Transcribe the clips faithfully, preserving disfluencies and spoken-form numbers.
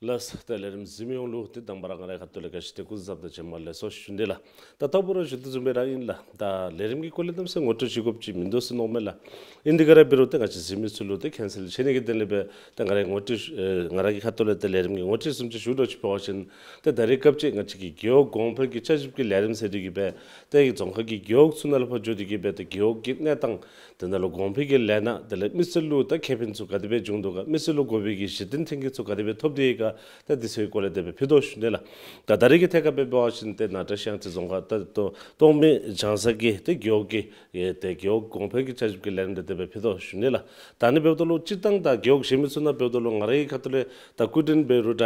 ལགས། ད་ལས་རིམ་གཟིགས་མི་ཡོངས་ལུ་ཏེ་དང་པ་ར་ང་རའི་ཁ་ཐུག་ལས་ག་ཅི་ཏེ་སྐུ་གཟུགས་བཟང་པོ་དང་བྱོན་པ་ལེགས་སོ་ཞུ་ནི་ལགས། ད་ལྟ་བུ་ར་ཞུ་དོ་བཟུམ་སྦེ་ར་ཨིན་ལགས། ད་ལས་རིམ་གྱི་སྐོར་ལས་གནམ་མེད་ས་མེད་ངོ་སྤྲོད་ཞུ་དགོཔ་ཅིག་མིན་འདུག་ཟེར་མནོཝ་མས་ལགས། ཨིན་དེ་ག་ར་འབད་རུང་ཏེ་ང་བཅས་གཟིགས་མི་ཚུ་ལུ་ཏེ་མཁྱེན་གསལ་ཆེ་ནི་གི་དོན་ལས་སྦེ་ཏེ་ང་རའི་ངོ་སྤྲོད་ཨེ་ང་ར་གི་ཁ་ཐུག་ལས་ཏེ་ལས་རིམ་གྱི་ངོ་སྤྲོད་བཟུམ་ཅིག་ཞུ་དོ་ཅིག་འབད་བ་ཅིན་ཏེ་ད་རེས་སྐབས་ཅིག་ང་བཅས་ཀྱི་རྒེད་འོག་གོང་འཕེལ་གྱི་བསྐྱར་ཞིབ་ཀྱི་ལས་རིམ་ཟེར་དེ་གིས་སྦེ་ཏེ་རྫོང་ཁག་གི་རྒེད་འོག་ཚུ་ནང་ལས་ཕར་འགྱོ་དེ་གིས་སྦེ་ཏེ་རྒེད་འོག་གི་གནས་སྟངས་དེ་ནང་ལུ་གོང་འཕེལ་གྱི་ལས་སྣ་དེ་ལས་མི་སེར་ལུ་ད་ཁེ་ཕན་ཚུ་ག་དེ་སྦེ་བྱུང་དོ་ག་མི་སེར་ལུ་དགོ་པའི་གི་གཞི་རྟེན་ཐོན་སྐྱེད་ཚུ་ག་དེ་སྦེ་ཐོབ་དེ་ཡོད་ག་ད་དེ་ཚུ་གི་སྐོར་ལས་དེ་སྦེ་ཕུལ་དོ་ཞུ་ནི་ལགས། ད་ད་རེས་ཀྱི་ཐད་ཁར་སྦེ་འབད་བ་ཅིན་ཏེ་ནཱ་བཀྲིས་གཡང་རྩེ་རྫོང་ཁག་ད་ལྟོ་སྟོང་མི་བྱང་ས་གི་ཏེ་རྒེད་འོག་གི་ཡེ་ཏེ་རྒེད་འོག་གོང་འཕེལ་གྱི་བསྐྱར་ཞིབ་ཀྱི་ལས་རིམ་དེ་དེ་སྦེ་ཕུལ་དོ་ཞུ་ནི་ལགས། ད་ཨ་ནི་འབདཝ་ད་ལུ་སྤྱིར་བཏང་ད་རྒེད་འོག་གཞན་མི་ཚུ་ནང་འབདཝ་ད་ལུ་ང་རའི་ཁ་ཐུག་ལས་ད་སྐུ་མགྲོན་འབད་རུང་ད་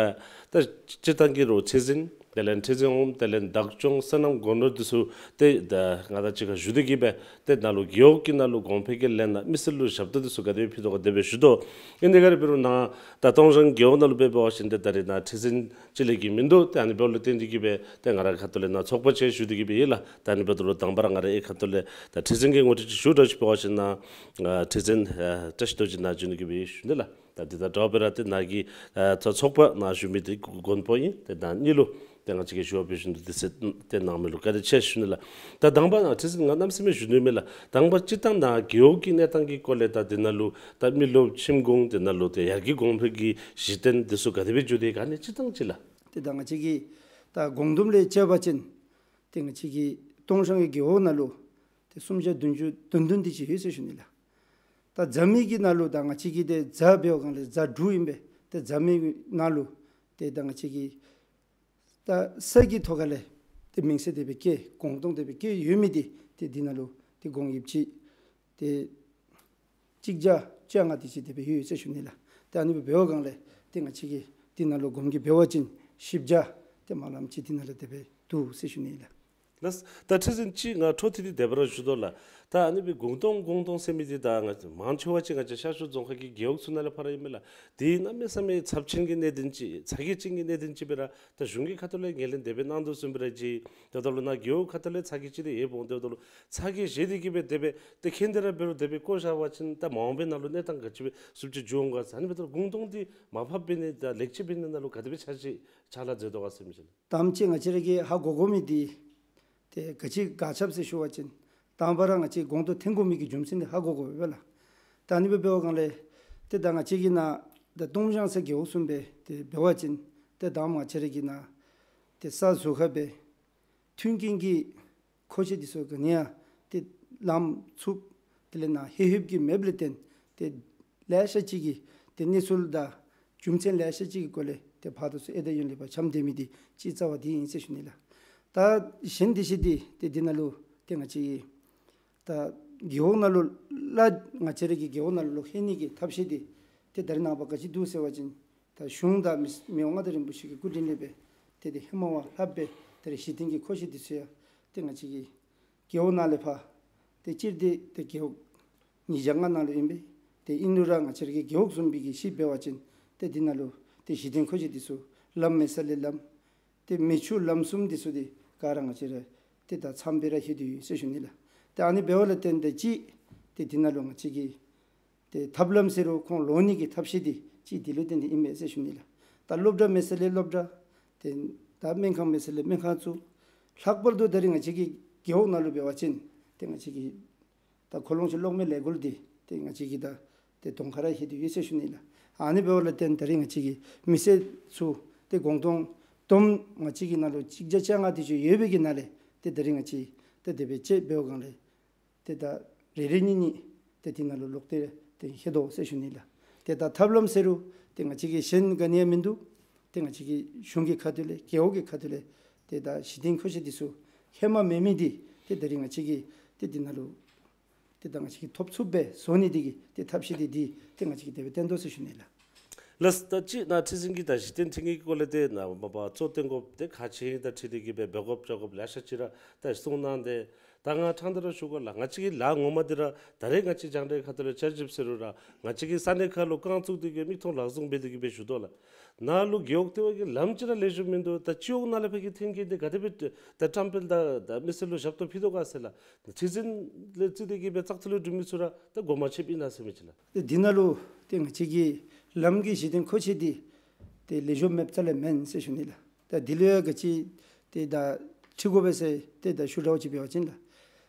ད་སྤྱིར་བཏང་གི་རུང་ཁྲི་འཛིན་དེ་ལས་ཁྲི་འཛིན་འོགམ་དེ་ལས་བདག་སྐྱོང་སོ་ནམ་སྒོ་ནོར་དེ་ཚུ་ཏེ་ད་ང་དང་གཅིག་ཁར་བཞུགས་དེ་གིས་སྦེ་ཏེ་ནཱ་ལུ་རྒེད་འོག་གི་ནང་ལུ་གོང་འཕེལ་གྱི་ལས་སྣ་མི་སེར་ལུ་ཞབས་ཏོག་དེ་ཚུ་ག་དེ་སྦེ་ཕུལ་དོ་ག་དེ་སྦེ་ཞུ་དོ། ཨིན་དེ་ག་ར་འབད་རུང་ནཱ་ད་སྟོང་བྱང་རྒེད་འོག་ནང་ལུ་འབད་བ་ཅིན་ཏེ་ད་རེས་ནཱ་ཁྲི་འཛིན་ཅིག་ལས་བརྒལ་མིན་འདུག། ཏེ་ཨ་ནི་འབདཝ་ལས་བརྟེན་དེ་གིས་སྦེ་ཏེ་ང་རའི་ཁ་ཐུག་ལས་ནཱ་ཚོགས་པ་ཅིག་ཞུ་དེ་གིས་སྦེ་ཨིན་ལགས། ད་ཨ་ནི་འབདཝ་ད་ལུ་དང་པ་ར་ང་རའི་ཁ་ཐུག་ལས་ད་ཁྲི་འཛིན་གྱི་ངོ་སྤྲོད་ཅིག་ཞུ་དོ་ཅིག་འབད་བ་ཅིན་ནཱ་ཨ་ཁྲི་འཛིན་ཨ་བཀྲ་ཤིས་རྡོ་རྗེ་ནཱ་བྱོན་དེ་གིས་སྦེ་ཞུ་ནི་ལགས། ད་དེ་དང་འདྲཝ་སྦེ་ར་ཏེ་ནཱ་གི་ཨ་ཚོགས་ཚོགས་པ་ནང་བཞུགས་མི་ཏེ་མགོན་པོ་ཨིན། ཏེ་ད་ཨ་ནི་ལུ་ཏེ་ང་བཅས་ཀྱིས་ཞུ་བ་འབད་བཞིན་དུ་དེ་ཚེ་ཏེ་གནང་མི་ལུ་བཀའ་དྲིན་ཆེ་ཞུ་ནི་ལགས། ད་དང་པ་ནཱ་ཁྲི་འཛིན་ང་གནམ་མེད་ས་མེད་ཞུ་ནི་མེད་ལགས། དང་པ་སྤྱིར་བཏང་ནཱ་རྒེད་འོག་གི་གནས་སྟངས་ཀྱི་སྐོར་ལས་ད་དེ་ནང་ལུ་ད་མི་རློབས་ཁྱིམ་གུང་དེ་ནང་ལུ་ཏེ་ཡར་རྒྱས་གོང་འཕེལ་གྱི་གཞི་རྟེན་དེ་ཚུ་ག་དེ་སྦེ་འགྱོ་དེ་ཡོད་ག་ཨ་ནི་སྤྱིར་བཏང་ཅིག་ལགས། ཏེ་ད་ང་བཅས་ཀྱི་ད་གོང་དུམ་ལས་དཔྱད་པ་ཅིན་ཏེ་ང་བཅས་ཀྱི་སྟོང་བྱང་གི་རྒེད་འོག་ནང་ལུ་ཏེ་སུམ་བརྒྱ་བདུན་ཅུ་དོན་བདུན་དེ་ཅིག་ཡོད་ཟེར་ཞུ་ནི་ལགས། ད་རྫ་མི་གི་ནང་ལུ་ད་ང་བཅས་ཀྱི་ཏེ་རྫ་འབད་བ་གང་ལས་རྫ་དྲུག་ཨིན་པས། ཏེ་རྫ་མི་ནང་ལུ་ཏེ་ད་ང་བཅས་ཀྱི་ད་ས་གི་ཐོག་ཁ་ལས་ཏེ་མིང་ཚད་དེ་སྦེ་བཀལ་གོང་སྟོང་དེ་སྦེ་བཀལ་ཡོད་མི་དེ་ཏེ་དེ་ནང་ལུ་ཏེ་གོང་ཡིབ་ཅིག་ཏེ་གཅིག་བརྒྱ་བཅོ་ལྔ་དེ་ཅིག་དེ་སྦེ་ཡོད་ཟེར་ཞུ་ནི་ལགས། ཏེ་ཨ་ནི་སྦེ་འབད་བ་གང་ལས་ཏེ་ང་བཅས་ཀྱི་དེ་ནང་ལུ་གོང་གི་འབད་བ་ཅིན་བཞི་བརྒྱ་ཏེ་མ་ལམ་ཅིག་དེ་ནང་ལུ་དེ་སྦེ་འདུག་ཟེར་ཞུ་ནི་ལགས། ལགས། ད་ཁྲི་འཛིན་ཅིག་ང་འཕྲོ་མཐུད་དེ་དེ་སྦེ་ར་ཞུ་དོ་ལགས། ད་ཨ་ནི་སྦེ་གོང་སྟོང་གོང་སྟོང་ཟེར་མི་འདི་ད་ང་མང་ཆེ་བ་ཅིག་ང་བཅས་ཤར་ཕྱོགས་རྫོང་ཁག་གི་རྒེད་འོག་ཚུ་ནང་ལས་ཕར་ཨིན་མས་ལགས། དེ་གནམ་མེད་ས་མེད་ཚབས་ཆེན་གྱི་གནད་དོན་ཅིག་ཚ་གྱང་ཅན་གྱི་གནད་དོན་ཅིག་སྦེ་ར་ད་གཞུང་གི་ཁ་ཐུག་ལས་ངོས་ལེན་དེ་སྦེ་གནང་དོ་བཟུམ་སྦེ་ར་ཅིག་དེ་འབདཝ་ད་ལུ་ནཱ་རྒེད་འོག་ཁ་ཐུག་ལས་ཚ་གྱང་ཅིག་དེ་ཡོདཔ་འོང་། དེ་འབདཝ་ད་ལུ་ཚ་གྱང་བཞེས་དེ་གིས་སྦེ་དེ་སྦེ་ཏེ་མཁྱེན་དེ་ར་འབད་རུང་དེ་སྦེ་བཀོ་བཞག་པ་ཅིན་ད་མ་འོངས་པའི་ནང་ལུ་གནས་སྟངས་ག་ཅི་སྦེ་བཟུམ་ཅིག་འགྱོ་འོང་ག་ཟེར། ཨ་ནི་འབདཝ་ད་ལུ་གོང་སྟོང་འདི་མར་ཕབ་འབད་ནི་དང་ལེགས་བཅོས་འབད་ནི་ནང་ལུ་ག་དེ་སྦེ་འཆར་གཞི་ཕྱག་ལཱ་མཛད་དོ་ག་ཟེར་མི་ཅིག་ལགས། དང་པ་ཅིག་ང་བཅས་ར་གིས་ཧ་གོ་དགོ་མི་འདི་ཏེ་ག་ཅི་ག་ཅི་སྦེ་ཟེར་ཞུ་བ་ཅིན་དང་པ་ར་ང་བཅས་གོང་སྟོང་འཐེན་དགོ་མི་གི་རྒྱུ་མཚན་འདི་ཧ་གོ་དགོ་པས་ལགས། ད་ཨ་ནི་སྦེ་འབད་བ་གང་ལས་ཏེ་ད་ང་བཅས་ཀྱི་ནཱ་ད་སྟོང་བྱང་ཟེར་རྒེད་འོག་བཟུམ་སྦེ་ཏེ་འབད་བ་ཅིན་ཏེ་ད་ང་བཅས་ར་གི་ནཱ་ཏེ་ས་ཟུར་ཁ་སྦེ་མཐུན་རྐྱེན་གྱི་མཁོ་ཆས་འདི་ཚུ་ག་ནི་ཡང་ཏེ་ལམ་འཚུབ་དེ་ལས་ནཱ་ཧེ་ཧེབ་ཀྱི་མེདཔ་ལས་བརྟེན་ཏེ་ལེ་ཤ་ཅིག་གིས་ཏེ་གནས་ཚུལ་དང་རྒྱུ་མཚན་ལེ་ཤ་ཅིག་གི་སྒོ་ལས་ཏེ་ཕར་དང་ཚུར་ཨེ་ད་ཡོན་ལེ་པ་འཁྱམས་སྡོད་མི་འདི་སྤྱི་རྩ་བ་འདི་ཨིན་ཟེར་ཞུ་ནི་ལགས། ད་གཞན་འདི་ཅིག་འདི་ཏེ་འདི་ནང་ལུ་ཏེ་ང་བཅས་ཀྱི་ད་རྒེད་འོག་ནང་ལུ་ལ་ང་བཅས་ར་གི་རྒེད་འོག་ནང་ལུ་ལོག་ལྷོད་ནི་གི་ཐབས་ཤེས་འདི་ཏེ་ད་རེས་ནངས་པ་ག་ཅི་འདུག་ཟེར་བ་ཅིན་ད་གཞུང་དང་མི་མི་དབང་མངའ་བདག་རིན་པོ་ཆེ་གི་སྐུ་དྲིན་ལས་སྦེ་ཏེ་ཏེ་ཧེ་མ་བ་ལྷག་སྦེ་ད་རེས་གཞི་རྟེན་གྱི་མཁོ་ཆས་འདི་ཚུ་ཡང་ཏེ་ང་བཅས་ཀྱི་རྒེད་འོག་ནང་ལས་ཕར་ཏེ་སྤྱིར་ཏེ་ཏེ་རྒེད་འོག་ཉིས་བརྒྱ་ལྔ་ནང་ལུ་ཨིན་པས། ཏེ་ཨིན་རུང་ར་ང་བཅས་ར་གི་རྒེད་འོག་བཟུམ་སྦེ་གི་གཞི་འབད་བ་ཅིན་ཏེ་འདི་ནང་ལུ་ཏེ་གཞི་རྟེན་མཁོ་ཆས་འདི་ཚུ་ལམ་མེད་ས་ལས་ལམ་ཏེ་མེ་ཆུ་ལམ་གསུམ་འདི་ཚུ་འདི་ག་ར་ང་བཅས་ར་ཏེ་ད་མཚམས་སྦེ་ར་ལྷོད་དེ་ཡོད་ཟེར་ཞུ་ནི་ལགས། ཏེ་ཨ་ནི་འབདཝ་ལས་བརྟེན་ཏེ་ཅིག་ཏེ་འདི་ནང་ལུ་ང་བཅས་ཀྱི་ཏེ་ཐབས་ལམ་ཟེར་རུང་ཁོང་ལོག་ནི་གི་ཐབས་ཤེས་འདི་ཅིག་འདི་ལུ་བརྟེན་ཏེ་ཨིན་པས་ཟེར་ཞུ་ནི་ལགས། ད་སློབ་གྲྭ་མེད་ས་ལས་སློབ་གྲྭ་ཏེ་ད་སྨན་ཁང་མེད་ས་ལས་སྨན་ཁང་བཙུགས། ལྷག་པར་དུ་ད་རེས་ང་བཅས་ཀྱི་རྒེད་འོག་ནང་ལུ་འབད་བ་ཅིན་ཏེ་ང་བཅས་ཀྱི་ད་ཁོ་ལོང་ཆེ་གློག་མེ་ལས་འགུལ་འདི་ཏེ་ང་བཅས་ཀྱི་ད་ཏེ་གདོང་ཁར་ར་ལྷོད་དེ་ཡོད་ཟེར་ཞུ་ནི་ལགས། ཨ་ནི་འབདཝ་ལས་བརྟེན་ད་རེས་ང་བཅས་ཀྱི་མི་སེར་ཚུ་ཏེ་གོང་སྟོང་བསྡོམས་ང་བཅས་ཀྱི་ནང་ལུ་གཅིག་བརྒྱ་བཅོ་ལྔ་དེ་ཅིག་ཡོད་པའི་གི་ནང་ལས་ཏེ་ད་རེས་ང་བཅས་ཏེ་དེ་སྦེ་དཔྱད་འབད་བ་གང་ལས་ཏེ་ད་རེ་རེ་གཉིས་གཉིས་ཏེ་འདི་ནང་ལུ་ལོག་སྟེ་ཏེ་ལྷོད་དོ་ཟེར་ཞུ་ནི་ལགས། ཏེ་ད་ཐབས་ལམ་ཟེར་རུང་ཏེ་ང་བཅས་ཀྱི་གཞན་ག་ནི་ཡང་མིན་འདུག། ཏེ་ང་བཅས་ཀྱི་གཞུང་གི་ཁ་ཐུག་ལས་རྒེད་འོག་གི་ཁ་ཐུག་ལས་ཏེ་ད་གཞི་རྟེན་མཁོ་ཆས་འདི་ཚུ་ཧེ་མ་མེད་མི་འདི་ཏེ་ད་རེས་ང་བཅས་ཀྱིས་ཏེ་འདི་ནང་ལུ་ཏེ་ད་ང་བཅས་ཀྱིས་ཐོབ་ཚུགསཔ་སྦེ་བཟོ་ནི་འདི་གི་ཏེ་ཐབས་ཤེས་འདི་འདི་ཏེ་ང་བཅས་ཀྱིས་དེ་སྦེ་བསྟེན་དོ་ཟེར་ཞུ་ནི་ལགས། ལགས། ད་ཅི་ནཱ་ཁྲི་འཛིན་གྱིས་ད་གཞི་རྟེན་ཐོན་སྐྱེད་ཀྱི་སྐོར་ལས་ཏེ་ནཱ་མ་པ་གཙོ་བོ་བསྟེན་དགོཔ་ཏེ་ཁག་ཆེ་ཨིན་ད་ཁྲི་འདི་གིས་སྦེ་འབད་དགོཔ་བཅོ་དགོཔ་ལེ་ཤ་ཅིག་ར་ད་གསུངས་གནང་སྟེ། ད་ང་ཕྲང་སྟེ་ར་ཞུ་དགོ་ལགས། ང་བཅས་ཀྱི་ལཱ་ངོ་མ་འདི་ར་ད་རེས་ང་བཅས་རྒྱང་བསྒྲགས་ཁ་ཐུག་ལས་བསྐྱར་ཞིབ་ཟེར་རུང་ར་ང་བཅས་ཀྱི་ས་གནས་ཁག་ལུ་རྐང་བཙུགས་ཏེ་གིས་མིག་མཐོང་ལག་བཟུང་འབད་དེ་གིས་སྦེ་ཞུ་དོ་ལགས། ནཱ་ལུ་རྒེད་འོག་ལྟེ་བ་གི་ལམ་ཅིག་ར་ལེགས་ཤོམ་མིན་འདུག། ད་སྤྱི་འོག་ནང་ལས་ཕར་གྱི་ཐོན་སྐྱེད་འདི་ག་དེ་སྦེ་ད་བཀྲམ་སྤེལ་དང་ད་མི་སེར་ལུ་ཞབས་ཏོག་ཕུལ་དོ་ག་ཟེར་ལགས། ཁྲི་འཛིན་ལས་བརྩིས་ཏེ་གིས་སྦེ་བཙག་འཐུ་ལུ་འགྲོ་མི་ཚུ་ར་ད་གོ་མ་ཆོདཔ་ཨིན་ན་ཟེར་མི་ཅིག་ལགས། ཏེ་འདི་ནང་ལུ་ཏེ་ང་བཅས་ཀྱི་ལམ་གྱི་གཞི་རྟེན་མཁོ་ཆས་འདི་ ཏེ་ལེགས་ཤོམ་མེདཔ་རྩ་ལས་མེན་ཟེར་ཞུ་ནི་ལགས། ད་འདི་ལུ་ཡང་ག་ཅི་ཏེ་ད་ཁྲིད་དགོ་པས་ཟེར་ཏེ་ད་ཞུ་འདྲཝ་ཅིག་འབད་བ་ཅིན་ལགས།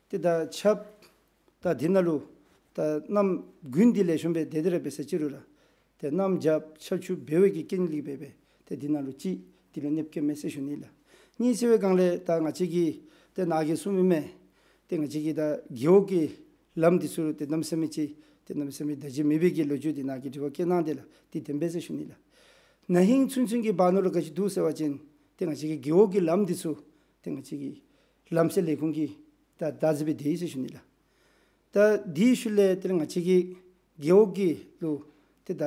ཏེ་ད་ཆརཔ་ད་འདི་ནང་ལུ་ད་གནམ་དགུན་འདི་ལེགས་ཤོམ་སྦེ་དེ་དེ་ར་འབད་ས་ཅིག་རུང་ར་ཏེ་གནམ་བྱཱརཔ་ཆར་ཆུ་འབེལ་བའི་གི་རྐྱེན་ལས་འབད་སྦེ་ཏེ་འདི་ནང་ལུ་ཅིག་འདི་ལུ་གནོདཔ་བཀལཝ་མས་ཟེར་ཞུ་ནི་ལགས། གཉིས་ཟེར་བའི་སྒང་ལས་ད་ང་བཅས་ཀྱིས་ཏེ་ནཱ་གིས་གསུངས་མི་མས། ཏེ་ང་བཅས་ཀྱི་ད་རྒེད་འོག་གི་ལམ་འདི་ཚུ་ཏེ་གནམ་མེད་ས་མེད་ཅིག་ཏེ་གནམ་མེད་ས་མེད་བདག་འཛིན་མེད་པའི་གི་ལོ་རྒྱུས་འདི་ནཱ་གིས་དྲི་བ་བཀོད་གནང་སྟེ་ལགས། འདི་བདེན་པས་ཟེར་ཞུ་ནི་ལགས། ན་ཧིང་ཚུན་ཚོད་ཀྱི་བར་ན་ལུ་ག་ཅི་འདུག་ཟེར་བ་ཅིན་ཏེ་ང་བཅས་ཀྱི་རྒེད་འོག་གི་ལམ་འདི་ཚུ་ཏེ་ང་བཅས་ཀྱི་ལམ་སེལ་ལས་ཁུངས་ཀྱིས་ད་བདག་འཛིན་འབད་དེ་ཡོད་ཟེར་ཞུ་ནི་ལགས། ད་འདིའི་ཤུལ་ལས་ཏེ་ང་བཅས་ཀྱི་རྒེད་འོག་གི་ལུ་ཏེ་ད་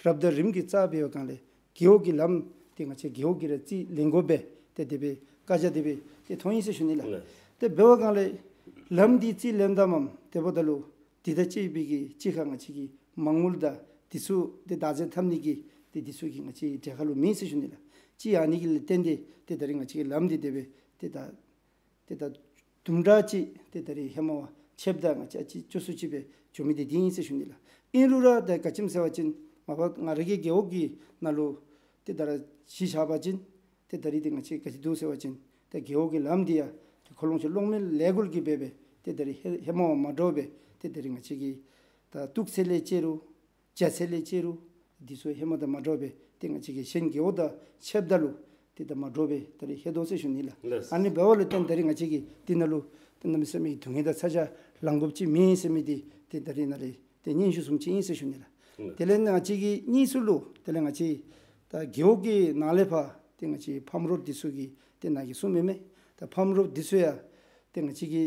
རབ་དང་རིམ་གྱིས་རྩ་འབད་བའི་སྒང་ལས་རྒེད་འོག་གི་ལམ་འདི་ང་བཅས་རྒེད་འོག་གིས་ར་རྩིས་ལེན་དགོ་པས། ཏེ་དེ་སྦེ་བཀའ་རྒྱ་དེ་སྦེ་ཏེ་ཐོན་ཡི་ཟེར་ཞུ་ནི་ལགས། ལགས། ཏེ་འབད་བའི་སྒང་ལས་ལམ་འདི་རྩིས་ལེནམ་ད་མམ་དེ་འབདཝ་ད་ལུ་འདི་དང་བཅས་པའི་གི་གཅིག་ཁར་ང་བཅས་ཀྱི་མ་དངུལ་དང་འདི་ཚུ་ཏེ་བདག་འཛིན་འཐབ་ནི་གི་ཏེ་འདི་ཚུ་གི་ང་བཅས་གྲལ་ཁར་ལུ་མེད་ཟེར་ཞུ་ནི་ལགས། གཅིག་ཨ་ནི་གི་ལས་བརྟེན་ཏེ་ཏེ་ད་རིས་ང་བཅས་ཀྱི་ལམ་འདི་དེ་སྦེ་ཏེ་ད་ཏེ་ད་དུམ་གྲ་ཅིག་ཏེ་ད་རིས་ཧེ་མ་བ་ཆེཝ་ད་ང་བཅས་ཅིག་སྐྱོ་སུ་ཅིག་སྦེ་འགྱོ་མི་འདི་འདི་ཨིན་ཟེར་ཞུ་ནི་ལགས། ཨིན་རུང་ར་ད་ག་ཅི་སྨོ་ཟེར་བ་ཅིན་མ་པ་ང་ར་གི་རྒེད་འོག་གི་ནང་ལུ་ཏེ་ད་ར་གཞི་བཞག་པ་ཅིན་ཏེ་ད་རིས་ཏེ་ང་བཅས་ག་ཅི་འདུག་ཟེར་བ་ཅིན་ཏེ་རྒེད་འོག་གི་ལམ་འདི་ཡང་ཏེ་ཁོ་ལོང་ཆེ་གློག་མེ་ལས་འགུལ་གྱིས་འབད་སྦེ་ཏེ་ད་རིས་ཧེ་ཧེ་མ་བ་མ་འདྲཝ་སྦེ་ཏེ་ད་རིས་ང་བཅས་ཀྱི་ད་སྟུག་ཚད་ལས་བཅད་རུང་རྒྱ་ཚད་ལས་བཅད་རུང་འདི་ཚུ་ཧེ་མ་དང་མ་འདྲཝ་སྦེ་ཏེ་ང་བཅས་ཀྱི་གཞན་རྒེད་འོག་དང་ཕྱདཔ་ད་ལུ་ཏེ་ད་མ་འདྲཝ་སྦེ་ད་རིས་ལྷོད་དོ་ཟེར་ཞུ་ནི་ལགས། ལགས། ཨ་ནི་འབདཝ་ལས་བརྟེན་ད་རིས་ང་བཅས་ཀྱིས་འདི་ནང་ལུ་ཏེ་གནམ་མེད་ས་མེད་ཀྱི་སྡུག་བསྔལ་དང་ཚ་གྱང་ལང་དགོཔ་ཅིག་མེད་ཟེར་མི་འདི་ཏེ་ད་རིས་ནཱ་ལས་ཏེ་སྙན་ཞུ་བཟུམ་ཅིག་ཨིན་ཟེར་ཞུ་ནི་ལགས། ལགས། དེ་ལས་ང་བཅས་ཀྱི་གཉིས་སུ་ལུ་དེ་ལས་ང་བཅས་ད་རྒེད་འོག་གི་ནང་ལས་ཕར་ཏེ་ང་བཅས་ཕམ་རོཌ་འདི་ཚུ་གི་ཏེ་ནཱ་གིས་གསུངས་མི་མས། ད་ཕམ་རོཌ་འདི་ཚུ་ཡང་ཏེ་ང་བཅས་ཀྱི་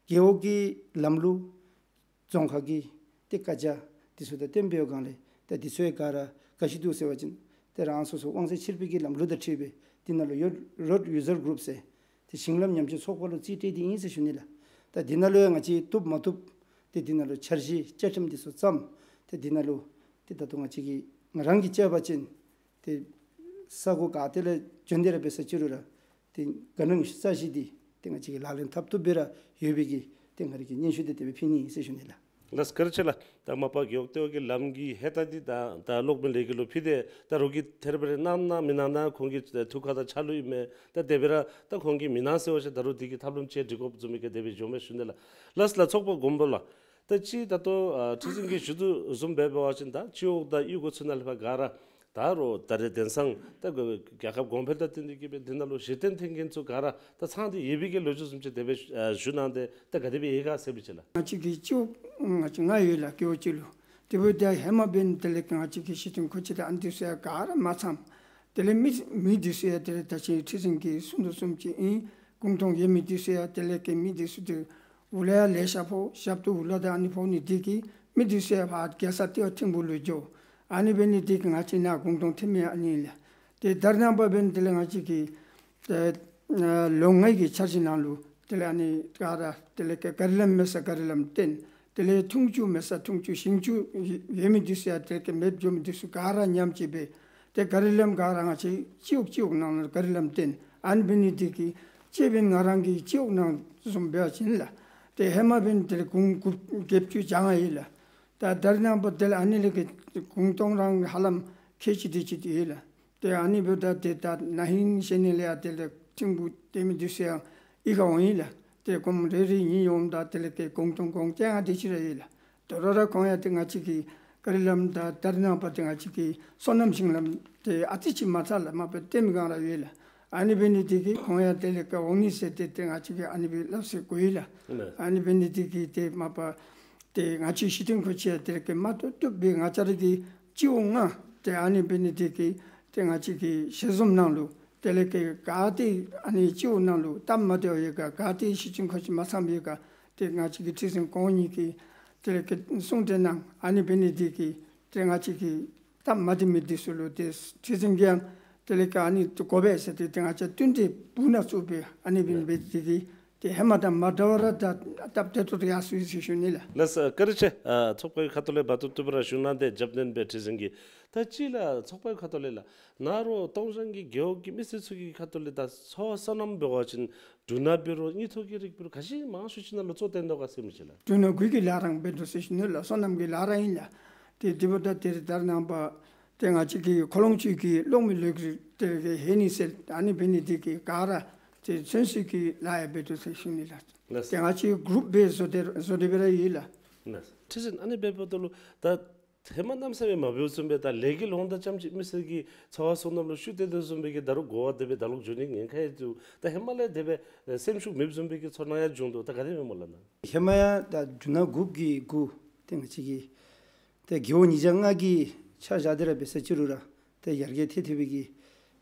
རྒེད་འོག་གི་ལམ་ལུགས་རྫོང་ཁག་གི་ཏེ་བཀའ་རྒྱ་འདི་ཚུ་དང་བསྟུན་པའི་སྒང་ལས་ད་འདི་ཚུ་ཡང་ག་ར་ག་ཅི་འདུག་ཟེར་བ་ཅིན་ཏེ་རང་སོ་སོ་དབང་ཚད་ཕྱིར་སྤེལ་གྱི་ལམ་ལུགས་དང་འཁྲིལ་སྦེ་འདི་ནང་ལུ་ཡོད་རོཌ་ཡུ་ཛར་གུ་རུབ་ཟེར་ཏེ་ཞིང་ལམ་ཉམས་བཅོས་ཚོགས་པ་ལུ་རྩིས་སྤྲོད་དེ་ཨིན་ཟེར་ཞུ་ནི་ལགས། ད་འདི་ནང་ལུ་ཡང་ང་བཅས་བཏུབ་མ་བཏུབ་ཏེ་འདི་ནང་ལུ་འཆར་གཞི་བཅའ་ཁྲིམས་འདི་ཚུ་བརྩམས། ཏེ་འདི་ནང་ལུ་ཏེ་ད་ལྟོ་ང་བཅས་ཀྱིས་ང་རང་གིས་དཔྱད་པ་ཅིན་ཏེ་ས་གོ་ག་ཏེ་ལས་བྱོན་ཏེ་ར་འབད་ས་ཅིག་རུང་ར་ཏེ་ག་ནི་ཉི་ཤུ་རྩ་བཞི་འདི་ཏེ་ང་བཅས་ཀྱིས་ལག་ལེན་འཐབ་བཏུབ་སྦེ་ར་ཡོད་པའི་གི་ཏེ་ང་རའི་གི་སྙན་ཞུ་འདི་དེ་སྦེ་ཕུལ་ནི་ཨིན་ཟེར་ཞུ་ནི་ལགས། ལགས་བཀའ་དྲིན་ཆེ་ལགས། ད་མ་པ་རྒེད་འོག་ལྟེ་བ་གི་ལམ་གྱི་ཧེ་ད་འདི་ད་ད་གློག་མེ་ལས་འགུལ་ལུ་ཕུལ་ཏེ་ད་རོགས་ཀྱིས་ཐད་རི་བ་རི་གནང་ན་མི་གནང་ན་ཁོང་གི་ཐུགས་ཁར་ད་ཆ་ལུ་ཨིན་མས། ད་དེ་སྦེ་ར་ད་ཁོང་གིས་མི་གནང་ཟེར་བ་ཅིན་ད་རོགས་འདི་གི་ཐབས་ལམ་ཅིག་སྒྲིག་དགོཔ་བཟུམ་མའི་གི་དེ་སྦེ་འགྱོཝ་མས་ཞུ་ནི་ལགས། ལགས་ལགས། ཚོགས་པ་མགོན་པོ་ལགས། ད་ཅི་ད་ལྟོ་ཨ་ཁྲི་འཛིན་གྱིས་ཞུ་དོ་བཟུམ་སྦེ་འབད་བ་ཅིན་ད་སྤྱི་འོག་དང་གཡུས་སྒོ་ཚུ་ནང་ལས་ཕར་ག་ར་ད་རོགས་ད་རེས་དེང་སང་ད་རྒྱལ་ཁབ་གོང་འཕེལ་དང་བསྟུན་ཏེ་གིས་སྦེ་འདི་ནང་ལུ་གཞི་རྟེན་ཐོན་མཁན་ཚུ་ག་ར་ད་ཚང་སྟེ་ཡོད་པའི་གི་ལོ་རྒྱུས་བཟུམ་ཅིག་དེ་སྦེ་ཨ་ཞུ་གནང་སྟེ་ད་ག་དེ་སྦེ་ཡོད་ག་ཟེར་བ་ཅིན་ལགས། ང་བཅས་ཀྱི་སྤྱི་འོག་ང་བཅས་ལྔ་ཡོད་ལགས། རྒེད་འོག་གཅིག་ལུ། དེ་འབདཝ་ད་ཧེ་མ་འབད་ནི་དེ་ལས་ང་བཅས་ཀྱི་གཞི་རྟེན་མཁོ་ཆས་དང་ཨ་ནི་འདི་ཚུ་ཡང་ག་ར་མ་ཚངམ། དེ་ལས་མི་མི་འདི་ཚུ་ཡང་དེ་ལས་ད་ཅི་ཁྲི་འཛིན་གྱིས་གསུང་དོ་བཟུམ་ཅིག་ཨིན། གུང་སྟོང་ཡོད་མི་འདི་ཚུ་ཡང་དེ་ལས་ཀྱི་མི་འདི་ཚུ་ཏེ་འུ་ལག་ཡང་ལེ་ཤ་ཕོག། ཞབས་ཏོག་འུ་ལག་དང་ཨ་ནི་ཕོག་ནི་འདི་གིས་མི་འདི་ཚུ་ཡང་ཕར་རྒྱལ་ས་ལྟེ་བ་ཐིམ་ཕུག་ལུ་འགྱོ། ཨ་ནི་འབད་ནི་འདི་གིས་ང་བཅས་ནཱ་གུང་སྟོང་ཐོན་མི་ཨ་ནི་ཨིན་ལགས། ཏེ་ད་རེས་ནངས་པ་འབད་ནི་དེ་ལས་ང་བཅས་ཀྱི་ཏེ་ཨ་ལོ་ལྔའི་གི་འཆར་གཞི་ནང་ལུ་དེ་ལས་ཨ་ནི་ག་ར་དེ་ལས་ཀྱི་ག་རི་ལམ་མེད་ས་ག་རི་ལམ་བཏོན། དེ་ལས་འཐུང་ཆུ་མེད་ས་འཐུང་ཆུ། ཞིང་ཆུ་ཡོད་མི་འདི་ཚུ་ཡང་དེ་ལས་ཀྱི་མེདཔ་འགྱོ་མི་འདི་ཚུ་ག་ར་ཉམས་བཅོས་འབད། ཏེ་ག་རི་ལམ་ག་ར་ང་བཅས་སྤྱི་འོག་སྤྱི་འོག་ནང་ལུ་ག་རི་ལམ་བཏོན། ཨ་ནི་འབད་ནི་འདི་གིས་སྤྱིར་འབད་ནི་ང་རང་གི་སྤྱི་འོག་ནང་བཟུམ་འབད་བ་ཅིན་ལགས། ཏེ་ཧེ་མ་འབད་ནི་དེ་ལས་གུང་དགུ་བརྒྱད་ཅུ་གྱ་ལྔ་ཡོད་ལགས། ད་ད་རེས་ནངས་པ་དེ་ལས་ཨ་ནི་ལས་ཀྱི་གུང་སྟོང་རང་ཧ་ལམ་ཁལ་གཅིག་དེ་ཅིག་ཏེ་ཡོད་ལགས། ཏེ་ཨ་ནི་འབདཝ་ད་ཏེ་ད་ན་ཧིང་གཞེས་ནིང་ལས་ཡང་དེ་ལས་ཐིམ་ཕུག་སྡོད་མི་འདི་ཚུ་ཡང་གཡུས་ཁར་འོང་ཡི་ལགས། ཏེ་སྐོར་རེ་རེ་གཉིས་འོངམ་ད་དེ་ལས་ཀྱི་གུང་སྟོང་གུང་བཅོ་ལྔ་དེ་ཅིག་ར་ཡོད་ལགས། དོ་རུང་ར་ཁོང་ཡང་ཏེ་ང་བཅས་ཀྱི་ག་རི་ལམ་དང་ད་རེས་ནངས་པ་ཏེ་ང་བཅས་ཀྱི་སོ་ནམ་ཞིང་ལམ་ཏེ་ཨ་ཙི་ཅིག་མ་ཚད་ལགས་མ་པ་བཏོན་མི་གང་ར་ཡོད་ལགས། ཨ་ནི་འབད་ནི་འདི་གིས་ཁོང་ཡང་དེ་ལས་ཀྱི་འོང་ནི་ཟེར་ཏེ་ཏེ་ང་བཅས་ཀྱིས་ཨ་ནི་སྦེ་སླབ་ཟེར་གོ་ཡི་ལགས། ཨ་ནི་འབད་ནི་འདི་གིས་ཏེ་མ་པ་ཏེ་ང་བཅས་གཞི་རྟེན་མཁོ་ཆས་དེ་ལས་ཀྱི་མ་བཏུབ་བཏུབ་སྦེ་ང་བཅས་ར་གི་སྤྱི་འོག་ལྔ་ཏེ་ཨ་ནི་འབད་ནི་འདི་གིས་ཏེ་ང་བཅས་ཀྱི་ཞལ་འཛོམས་ནང་ལུ་དེ་ལས་ཀྱི་ག་ཏེ་ཨ་ནི་སྤྱི་འོག་ནང་ལུ་སྟབས་མ་བདེཝ་ཡོད་ག་ག་ཏེ་གཞི་རྟེན་མཁོ་ཆས་མ་ཚངམ་ཡོད་ག་ཏེ་ང་བཅས་ཀྱི་ཁྲི་འཛིན་ཁོང་གཉིས་ཀྱིས་དེ་ལས་ཀྱི་གསུང་གྲོས་གནང་། ཨ་ནི་འབད་ནི་འདི་གིས་ཏེ་ང་བཅས་ཀྱི་སྟབས་མ་བདེ་མི་འདི་ཚུ་ལུ་ཏེ་ཁྲི་འཛིན་གྱིས་ཡང་དེ་ལས་ཀྱི་ཨ་ནི་དགོ་པས་ཟེར་ཏེ་ཏེ་ང་བཅས་བསྟུན་གྲོས་སྦུག་ནང་བཙུགས་སྦེ་ཨ་ནི་འབད་ནི་འབད་ནི་འདི་གིས་ཏེ་ཧེ་མ་དང་མ་འདྲ་བར་ད་སྟབས་བདེ་ཏོག་ཏོ་ཡར་སོ་ཡི་ཟེར་ཞུ་ནི་ལགས། ལགས་སོ་བཀའ་དྲིན་ཆེ། ཨ་ཚོགས་པའི་ཁ་ཐུག་ལས་བར་དུ་བཏུབ་པར་ཞུ་གནང་སྟེ་རྒྱབ་སྣོན་འབད་ཁྲི་འཛིན་གྱིས། ད་ཅི་ལགས་ཚོགས་པའི་ཁ་ཐུག་ལས་ལགས། ནཱ་རོགས་སྟོང་རང་གི་རྒེད་འོག་གི་མི་སེར་ཚུ་གི་ཁ་ཐུག་ལས་ད་ཚོགས་སོ་ནམ་འབད་བ་ཅིན་འབྲུ་སྣ་འབད་རུང་དངུལ་ཐོག་གི་རིགས་འབད་རུང་ག་ཅི་མང་ཤོས་ཅིག་ནང་ལུ་གཙོ་བཏོན་དོ་ག་ཟེར་མི་ཅིག་ལགས། འབྲུ་སྣ་དགུ་གི་ལཱ་རང་འབད་དོ་ཟེར་ཞུ་ནི་ལགས། སོ་ནམ་གྱི་ལཱ་རང་ཨིན་ལགས། ཏེ་དེ་འབདཝ་ད་ཏེ་ད་རེས་ནངས་པ་ ཏེ་ང་བཅས་ཀྱི་ཁོ་ལོང་ཅིག་གི་གློག་མེ་ལུད་ཀྱི་ཏེ་གི་ཧེ་ནི་ཟེར་ཨ་ནི་འབད་ནི་འདི་གིས་ག་ར་ཏེ་ཚོད་བསྲེ་གི་ལཱ་ཡང་འབད་དོ་ཟེར་ཞུ་ནི་ལགས། ལགས། ཏེ་ང་བཅས་གུ་རུབ་སྦེ་བཟོ་སྟེ་བཟོ་སྟེ་སྦེ་ར་ཡོད་ལགས། ལགས། ཁྲི་འཛིན་ཨ་ནི་འབདཝ་ད་ལུ་ད་ཧེ་མ་གནམ་མེད་ས་མེད་མ་འབདཝ་བཟུམ་སྦེ་ད་ལས་ཀྱི་ལོང་ད་ཙམ་ཅིག་མི་སེར་གྱི་འཚོ་བ་སོ་ནམ་ལུ་ཤུགས་བཏོན་དོ་བཟུམ་སྦེ་གི་ད་རུང་གོ་བ་དེ་སྦེ་ད་ལོག་འགྱོ་ནི་ཉེན་ཁ་ཡང་འདུག། ད་ཧེ་མ་ལས་དེ་སྦེ་སེམས་ཤུགས་མེདཔ་བཟུམ་སྦེ་གི་ཚོར་སྣང་ཡང་བྱུང་དོ། ད་ག་དེ་སྦེ་སྨོ་ལགས་ན། ཧེ་མ་ཡང་ད་འབྲུ་སྣ་དགུ་གི་གུ་ཏེ་ང་བཅས་ཀྱི་ཏེ་རྒེད་འོག་ཉིས་བརྒྱ་ལྔ་གི་ཆ་བཞག་སྟེ་ར་འབད་ས་ཅིག་རུང་ར་ཏེ་ཡར་རྒྱས་ཏེ་ཏེ་སྦེ་གི་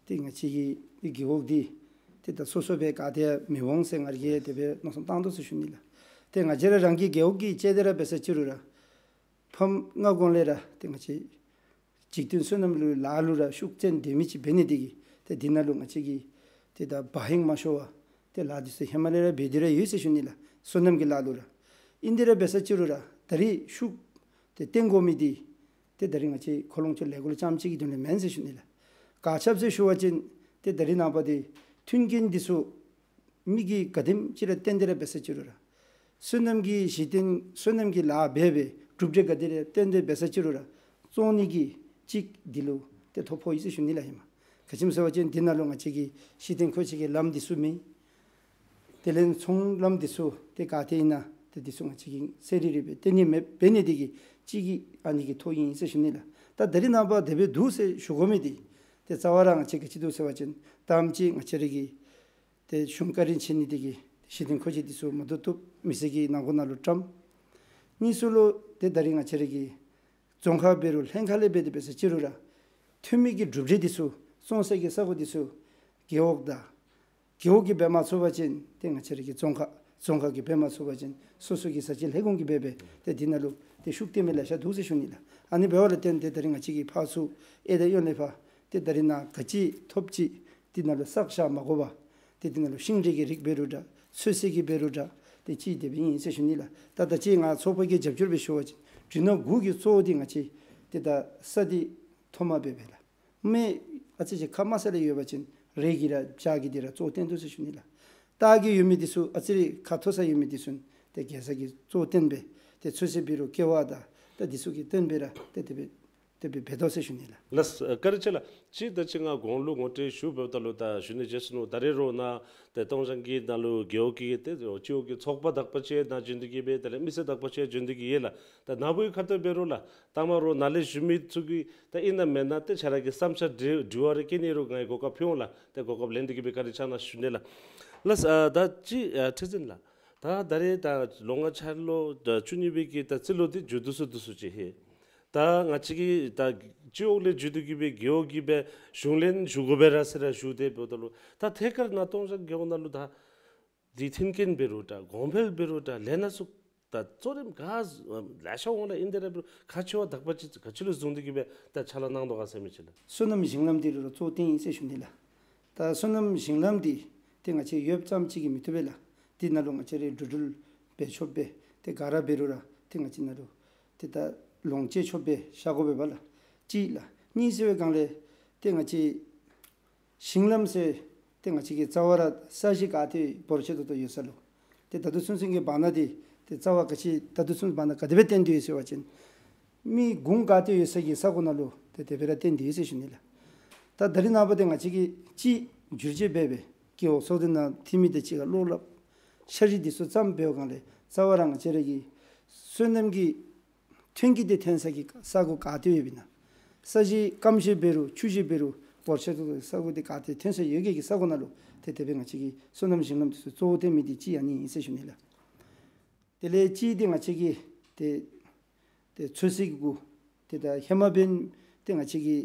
ཏེ་ང་བཅས་ཀྱི་རྒེད་འོག་འདི་ཏེ་ད་སོ་སོ་སྦེ་ག་ཏེ་མི་འོང་ཟེར་ང་ར་གིས་དེ་སྦེ་མནོ་བསམ་བཏང་དོ་ཟེར་ཞུ་ནི་ལགས། ཏེ་ང་བཅས་ར་རང་གི་རྒེད་འོག་གི་ཅིག་ཏེ་ར་འབད་ས་ཅིག་རུང་ར་ཕམ་སྔ་གོང་ལས་ར་ཏེ་ང་བཅས་འཇིག་རྟེན་སོ་ནམ་ལུ་ལཱ་ལུ་ར་ཤུགས་བཙན་ཏེ་མི་ཅིག་འབད་ནི་འདི་གིས་ཏེ་འདི་ནང་ལུ་ང་བཅས་ཀྱི་ཏེ་ད་བ་ཧིང་མ་ཤོར་བར་ཏེ་ལཱ་འདི་ཚུ་ཧེ་མ་ལས་ར་འབད་དེ་ར་ཡོད་ཟེར་ཞུ་ནི་ལགས། སོ་ནམ་གྱི་ལཱ་ལུ་ར། ཨིན་ཏེ་ར་འབད་ས་ཅིག་རུང་ར་ད་རིས་ཤུགས་ཏེ་བཏོན་དགོ་མི་འདི་ཏེ་ད་རིས་ང་བཅས་ཁོ་ལོང་ཅིག་ལས་འགུལ་ཙམ་ཅིག་གི་དོན་ལས་མེན་ཟེར་ཞུ་ནི་ལགས། ག་ཅི་སྦེ་ཟེར་ཞུ་བ་ཅིན་ཏེ་ད་རིས་ནངས་པ་འདི་མཐུན་རྐྱེན་འདི་ཚུ་མི་གིས་ག་དེམ་ཅིག་ར་བཏོན་ཏེ་ར་འབད་ས་ཅིག་རུང་ར་སོ་ནམ་གྱི་གཞི་རྟེན་སོ་ནམ་གྱི་ལཱ་འབད་སྦེ་གྲུབ་འབྲས་ག་དེ་ར་བཏོན་ཏེ་འབད་ས་ཅིག་རུང་ར་བཙོང་ནི་གི་ཅིག་འདི་ལུ་ཏེ་ཐོ་ཕོག་ཡི་ཟེར་ཞུ་ནི་ལགས། ཧེ་མ་ག་ཅི་སྨོ་ཟེར་བ་ཅིན་འདི་ནང་ལུ་ང་བཅས་ཀྱི་གཞི་རྟེན་མཁོ་ཆས་ཀྱི་ལམ་འདི་ཚུ་མེད། དེ་ལས་ཚོང་ལམ་འདི་ཚུ་ཏེ་ག་ཏེ་ཨིན་ན་ཏེ་འདི་ཚུ་ང་བཅས་ཀྱིས་གསལ་རི་རི་སྦེ་སྟོན་ནི་མེདཔ་འབད་ནི་འདི་གིས་ཅིག་གིས་ཨ་ནི་གི་ཐོག་ཨིན་ཟེར་ཞུ་ནི་ལགས། ད་ད་རིས་ནངས་པ་དེ་སྦེ་འདུག་ཟེར་ཞུ་དགོ་མི་འདི་ཏེ་རྩ་བ་ར་ང་བཅས་ག་ཅི་འདུག་ཟེར་བ་ཅིན་ད་ཨ་ནེམ་ཅིག་ང་བཅས་ར་གི་ཏེ་གཞུང་བཀའ་དྲིན་ཆེ་ནི་འདི་གིས་གཞི་རྟེན་མཁོ་ཆས་འདི་ཚུ་མ་བཏུབ་བཏུབ་མི་སེར་གྱི་ནང་འཁོད་ནང་ལུ་བཀྲམ། གཉིས་སུ་ལུ་ཏེ་ད་རིས་ང་བཅས་ར་གི་རྫོང་ཁག་འབད་རུང་ལྷན་ཁག་ལས་འབད་དེ་འབད་ས་ཅིག་རུང་ར་ཐོན་མི་གི་གྲུབ་འབྲས་འདི་ཚུ་བཙོང་ས་གི་ས་གོ་འདི་ཚུ་རྒེད་འོག་དང་རྒེད་འོག་གིས་འབད་མ་ཚུགས་པ་ཅིན་ཏེ་ང་བཅས་ར་གི་རྫོང་ཁག་རྫོང་ཁག་གིས་འབད་མ་ཚུགས་པ་ཅིན་སོ་སོ་གི་བཟའ་ཆས་ལྷན་ཁག་གིས་འབད་སྦེ་ཏེ་འདི་ནང་ལུ་ཏེ་ཤུགས་བཏོན་མི་ལེ་ཤ་འདུག་ཟེར་ཞུ་ནི་ལགས། ཨ་ནི་འབདཝ་ལས་བརྟེན་ཏེ་ད་རིས་ང་བཅས་ཀྱིས་ཕར་ཚུར་ཨེ་ད་ཡོན་ལས་ཕར་ཏེ་ད་རིས་ནཱ་ག་ཅི་ཐོབ་ཅི་འདི་ནང་ལུ་བསགས་བཞག་མ་དགོ་པར་ཏེ་འདི་ནང་ལུ་ཤིང་འབྲས་ཀྱི་རིགས་འབད་རུང་འདྲ་ཚོད་བསྲེ་གི་འབད་རུང་འདྲ་ཏེ་ཅིག་དེ་སྦེ་ཨིན་ཟེར་ཞུ་ནི་ལགས། ད་ད་ཅི་ང་ཚོགས་པ་གི་རྒྱབ་སྐྱོར་སྦེ་ཞུ་བ་ཅིན་འབྲུ་སྣ་དགུ་གི་གཙོ་བོ་འདི་ང་བཅས་ཏེ་ད་ས་འདི་མཐོ་དམའ་འབད་སྦེ་ལགས། མེ་ཨ་ཙི་ཅིག་ཁ་དམའ་ས་ལས་ཡོད་པ་ཅིན་རས་ཀྱིས་ར་བྱག་གིས་འདི་ར་གཙོ་བོ་བཏོན་དོ་ཟེར་ཞུ་ནི་ལགས། ལྟག་གི་ཡོད་མི་འདི་ཚུ་ཨ་ཙི་རེ་ཁ་མཐོ་ས་ཡོད་མི་འདི་ཚུ་ཏེ་རྒྱལ་ས་གི་གཙོ་བོ་བཏོན་སྦེ་ཏེ་ཚོད་བསྲེ་འབད་རུང་ཀེ་བ་དང་ད་འདི་ཚུ་གི་བཏོན་སྦེ་ར་ཏེ་དེ་སྦེ་དེ་སྦེ་འབད་དོ་ཟེར་ཞུ་ནི་ལགས། ལགས་སོ། བཀའ་དྲིན་ཆེ་ལགས། ཅིག་ད་ཅི་ང་གོང་ལུ་ངོ་སྤྲོད་ཞུ་འབདཝ་ད་ལུ་ད་ཞུ་ནི་བརྗེད་སོ་ནུག། ད་རེས་རོགས་ནཱ་ཏེ་སྟོང་སྐྱང་གི་ནང་ལུ་རྒེད་འོག་གི་ཏེ་སྤྱི་འོག་གི་ཚོགས་པ་དག་པ་ཅིག་ནཱ་བྱོན་ཏེ་གིས་སྦེ་དེ་ལས་མི་སེར་དག་པ་ཅིག་བྱོན་ཏེ་གིས་ཡོད་ལགས། ད་ནཱ་བུ་གི་ཁ་ཐུག་འབད་རུང་ལགས་ད་མ་རོགས་ནཱ་ལས་ཞུ་མི་ཚུ་གིས་ད་ཨིན་ན་མེན་ན་ཏེ་ཁྱེད་ར་གི་བསམ་འཆར་དྲི་དྲི་བ་རེ་བཀོད་ནི་རུང་ངེའི་གོ་སྐབས་ཕུལ་འོང་ལགས། ཏེ་གོ་སྐབས་ལེན་ཏེ་གིས་སྦེ་བཀའ་དྲིན་ཆེ་གནང་ཞུ་ནི་ལགས། ལགས་སོ། ཨ་ད་ཅི་ཨ་ཁྲི་འཛིན་ལགས། ད་ད་རེས་ད་ལོ་ལྔ་འཆར་ལོ་ད་བཅུ་གཉིས་པའི་གི་ད་རྩིས་ལོ་འདི་མཇུག་བསྡུ་སུ་བསྡུ་སུ་ཅིག་ཧེ། ད་ང་བཅས་ཀྱི་ད་སྤྱི་འོག་ལས་བརྒྱུད་དེ་གིས་སྦེ་རྒེད་འོག་གིས་སྦེ་གཞུང་ལས་ཞུ་དགོ་པས་ར་ཟེར་ར་ཞུ་སྟེ་འབདཝ་ད་ལུ་ད་ཐད་ཀར་ནཱ་སྟོང་སྐྱང་རྒེད་འོག་ནང་ལུ་ད་འདི་མཐུན་རྐྱེན་འབད་རུང་འདྲ་གོང་འཕེལ་འབད་རུང་འདྲ་ལས་སྣ་ཚོགས་ད་གཙོ་རིམ་ག་ལེ་ཤ་འོང་ལགས། ཨིན་ཏེ་ར་འབད་རུང་ཁག་ཆེ་བ་དག་པ་ཅིག་ག་ཅི་ལུ་བཟུང་སྟེ་གིས་སྦེ་ད་ཕྱག་ལཱ་གནང་དོ་ག་ཟེར་མི་ཅིག་ལགས། སོ་ནམ་ཞིང་ལམ་འདི་ལུ་གཙོ་བོ་བཏོན་ཡི་ཟེར་ཞུ་ནི་ལགས། ད་སོ་ནམ་ཞིང་ལམ་འདི་ཏེ་ང་བཅས་ཡོདཔ་ཙམ་ཅིག་གིས་མི་བཏུབ་པས་ལགས། འདི་ནང་ལུ་ང་བཅས་ར་འགྲོ་འགྲུལ་འབད་ཆོགཔ་སྦེ་ཏེ་ག་ར་འབད་རུང་ར་ཏེ་ང་བཅས་ནང་ལུ་ཏེ་ད་ལོངས་སྤྱོད་ཆོགཔ་སྦེ་བཞག་དགོ་པས་པ་ལགས། གཅིག་ལགས། གཉིས་ཟེར་བའི་སྒང་ལས་ཏེ་ང་བཅས་ཞིང་ལམ་ཟེར་ཏེ་ང་བཅས་ཀྱི་རྩ་བ་ར་ས་གཞི་ག་ཏེ་འབོར་ཆེ་ཏོག་ཏོ་ཡོད་ས་ལུ་ཏེ་ད་ལྟོ་ཚུན་ཚོད་ཀྱི་བར་ན་འདི་ཏེ་རྩ་བ་ག་ཅི་ད་ལྟོ་ཚུན་བར་ན་ག་དེ་སྦེ་བཏོན་ཏེ་ཡོད་ཟེར་བ་ཅིན་མི་གུང་ག་ཏེ་ཡོད་ས་གི་ས་གོ་ནང་ལུ་ཏེ་དེ་སྦེ་ར་བཏོན་ཏེ་ཡོད་ཟེར་ཞུ་ནི་ལགས། ད་ད་རེས་ནངས་པ་འདི་ང་བཅས་ཀྱིས་ཅིག་བསྒྱུར་བཅོས་འབད་སྦེ་རྒེད་འོག་ཚོགས་སྡེ་ནང་འཐུས་མི་དང་གཅིག་ཁར་གློག་ཀླད་ཤར་གཞི་འདི་ཚུ་བརྩམས་འབད་བའི་སྒང་ལས་རྩ་བ་ར་ང་བཅས་ར་གི་སོ་ནམ་གྱི་ཐོན་སྐྱེད་འདི་ཐོན་ས་གི་ས་གོ་ག་ཏེ་ཡོདཔ་ཨིན་ན། ས་གཞི་སྐམ་ཤོས་འབད་རུང་ཆུ་ཤོས་འབད་རུང་འབོར་ཆེ་ཏོག་ཏོ་ས་གོ་འདི་ག་ཏེ་ཐོན་ས་ཡོད་གི་གི་ས་གོ་ནང་ལུ་ཏེ་དེ་སྦེ་ང་བཅས་ཀྱིས་སོ་ནམ་ཞིང་ལམ་འདི་ཚུ་གཙོ་བོ་བཏོན་མི་འདི་གཅིག་ཨ་ནི་ཨིན་ཟེར་ཞུ་ནི་ལགས། དེ་ལས་གཅིག་འདི་ང་བཅས་ཀྱིས་ཏེ་ཏེ་ཚོད་བསྲེ་གི་གུ་ཏེ་ད་ཧེ་མ་འབདན་ཏེ་ང་བཅས་ཀྱིས་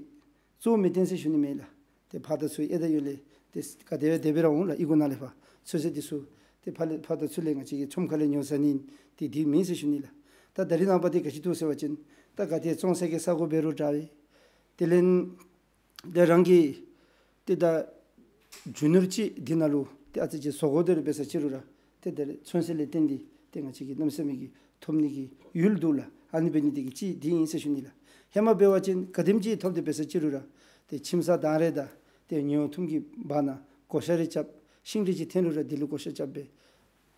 གཙོ་བོ་མི་བཏོན་ཟེར་ཞུ་ནི་མེད་ལགས། ཏེ་ཕར་དང་ཚུར་ཨེ་ད་ཡོད་ལས་ཏེ་ག་དེ་སྦེ་དེ་སྦེ་ར་འོང་ལགས། ཨི་གུ་ནང་ལས་ཕར་ཚོད་བསྲེ་འདི་ཚུ་ཏེ་ཕར་ལས་ཕར་དང་ཚུར་ལས་ང་བཅས་ཀྱིས་ཁྲོམ་ཁ་ལས་ཉོ་ས་ནི་ཏེ་འདི་མེད་ཟེར་ཞུ་ནི་ལགས། ད་ད་རེས་ནངས་པ་འདི་ག་ཅི་འདུག་ཟེར་བ་ཅིན་ད་ག་ཏེ་བཙོང་ས་གི་ས་གོ་འབད་རུང་འདྲ་བས། དེ་ལས་ཏེ་རང་གི་ཏེ་ད་རྒྱུ་ནོར་ཅིག་འདི་ནང་ལུ་ཏེ་ཨ་ཙི་ཅིག་བཟོ་དགོ་དེ་རུང་འབད་ས་ཅིག་རུང་ར་ཏེ་ད་ཚོད་བསྲེ་ལས་བརྟེན་ཏེ་ཏེ་ང་བཅས་ཀྱིས་གནམ་མེད་ས་མེད་ཀྱི་ཐོབ་ནི་གི་ཡུལ་འདུག་ལགས། ཨ་ནི་འབད་ནི་འདི་གིས་གཅིག་འདི་ཨིན་ཟེར་ཞུ་ནི་ལགས། ཧེ་མ་འབད་བ་ཅིན་ག་དེམ་ཅིག་ཐོབ་སྟེ་འབད་ས་ཅིག་རུང་ར་ཏེ་ཁྱིམ་ས་དང་རེ་དང་ཏེ་ཉོ་འཐུང་གི་བར་ན་བགོ་བཤའ་རེ་རྐྱབ་ཤིང་འབྲས་ཅིག་ཐོན་རུང་ར་འདི་ལུ་བགོ་བཤའ་རྐྱབ་སྦེ་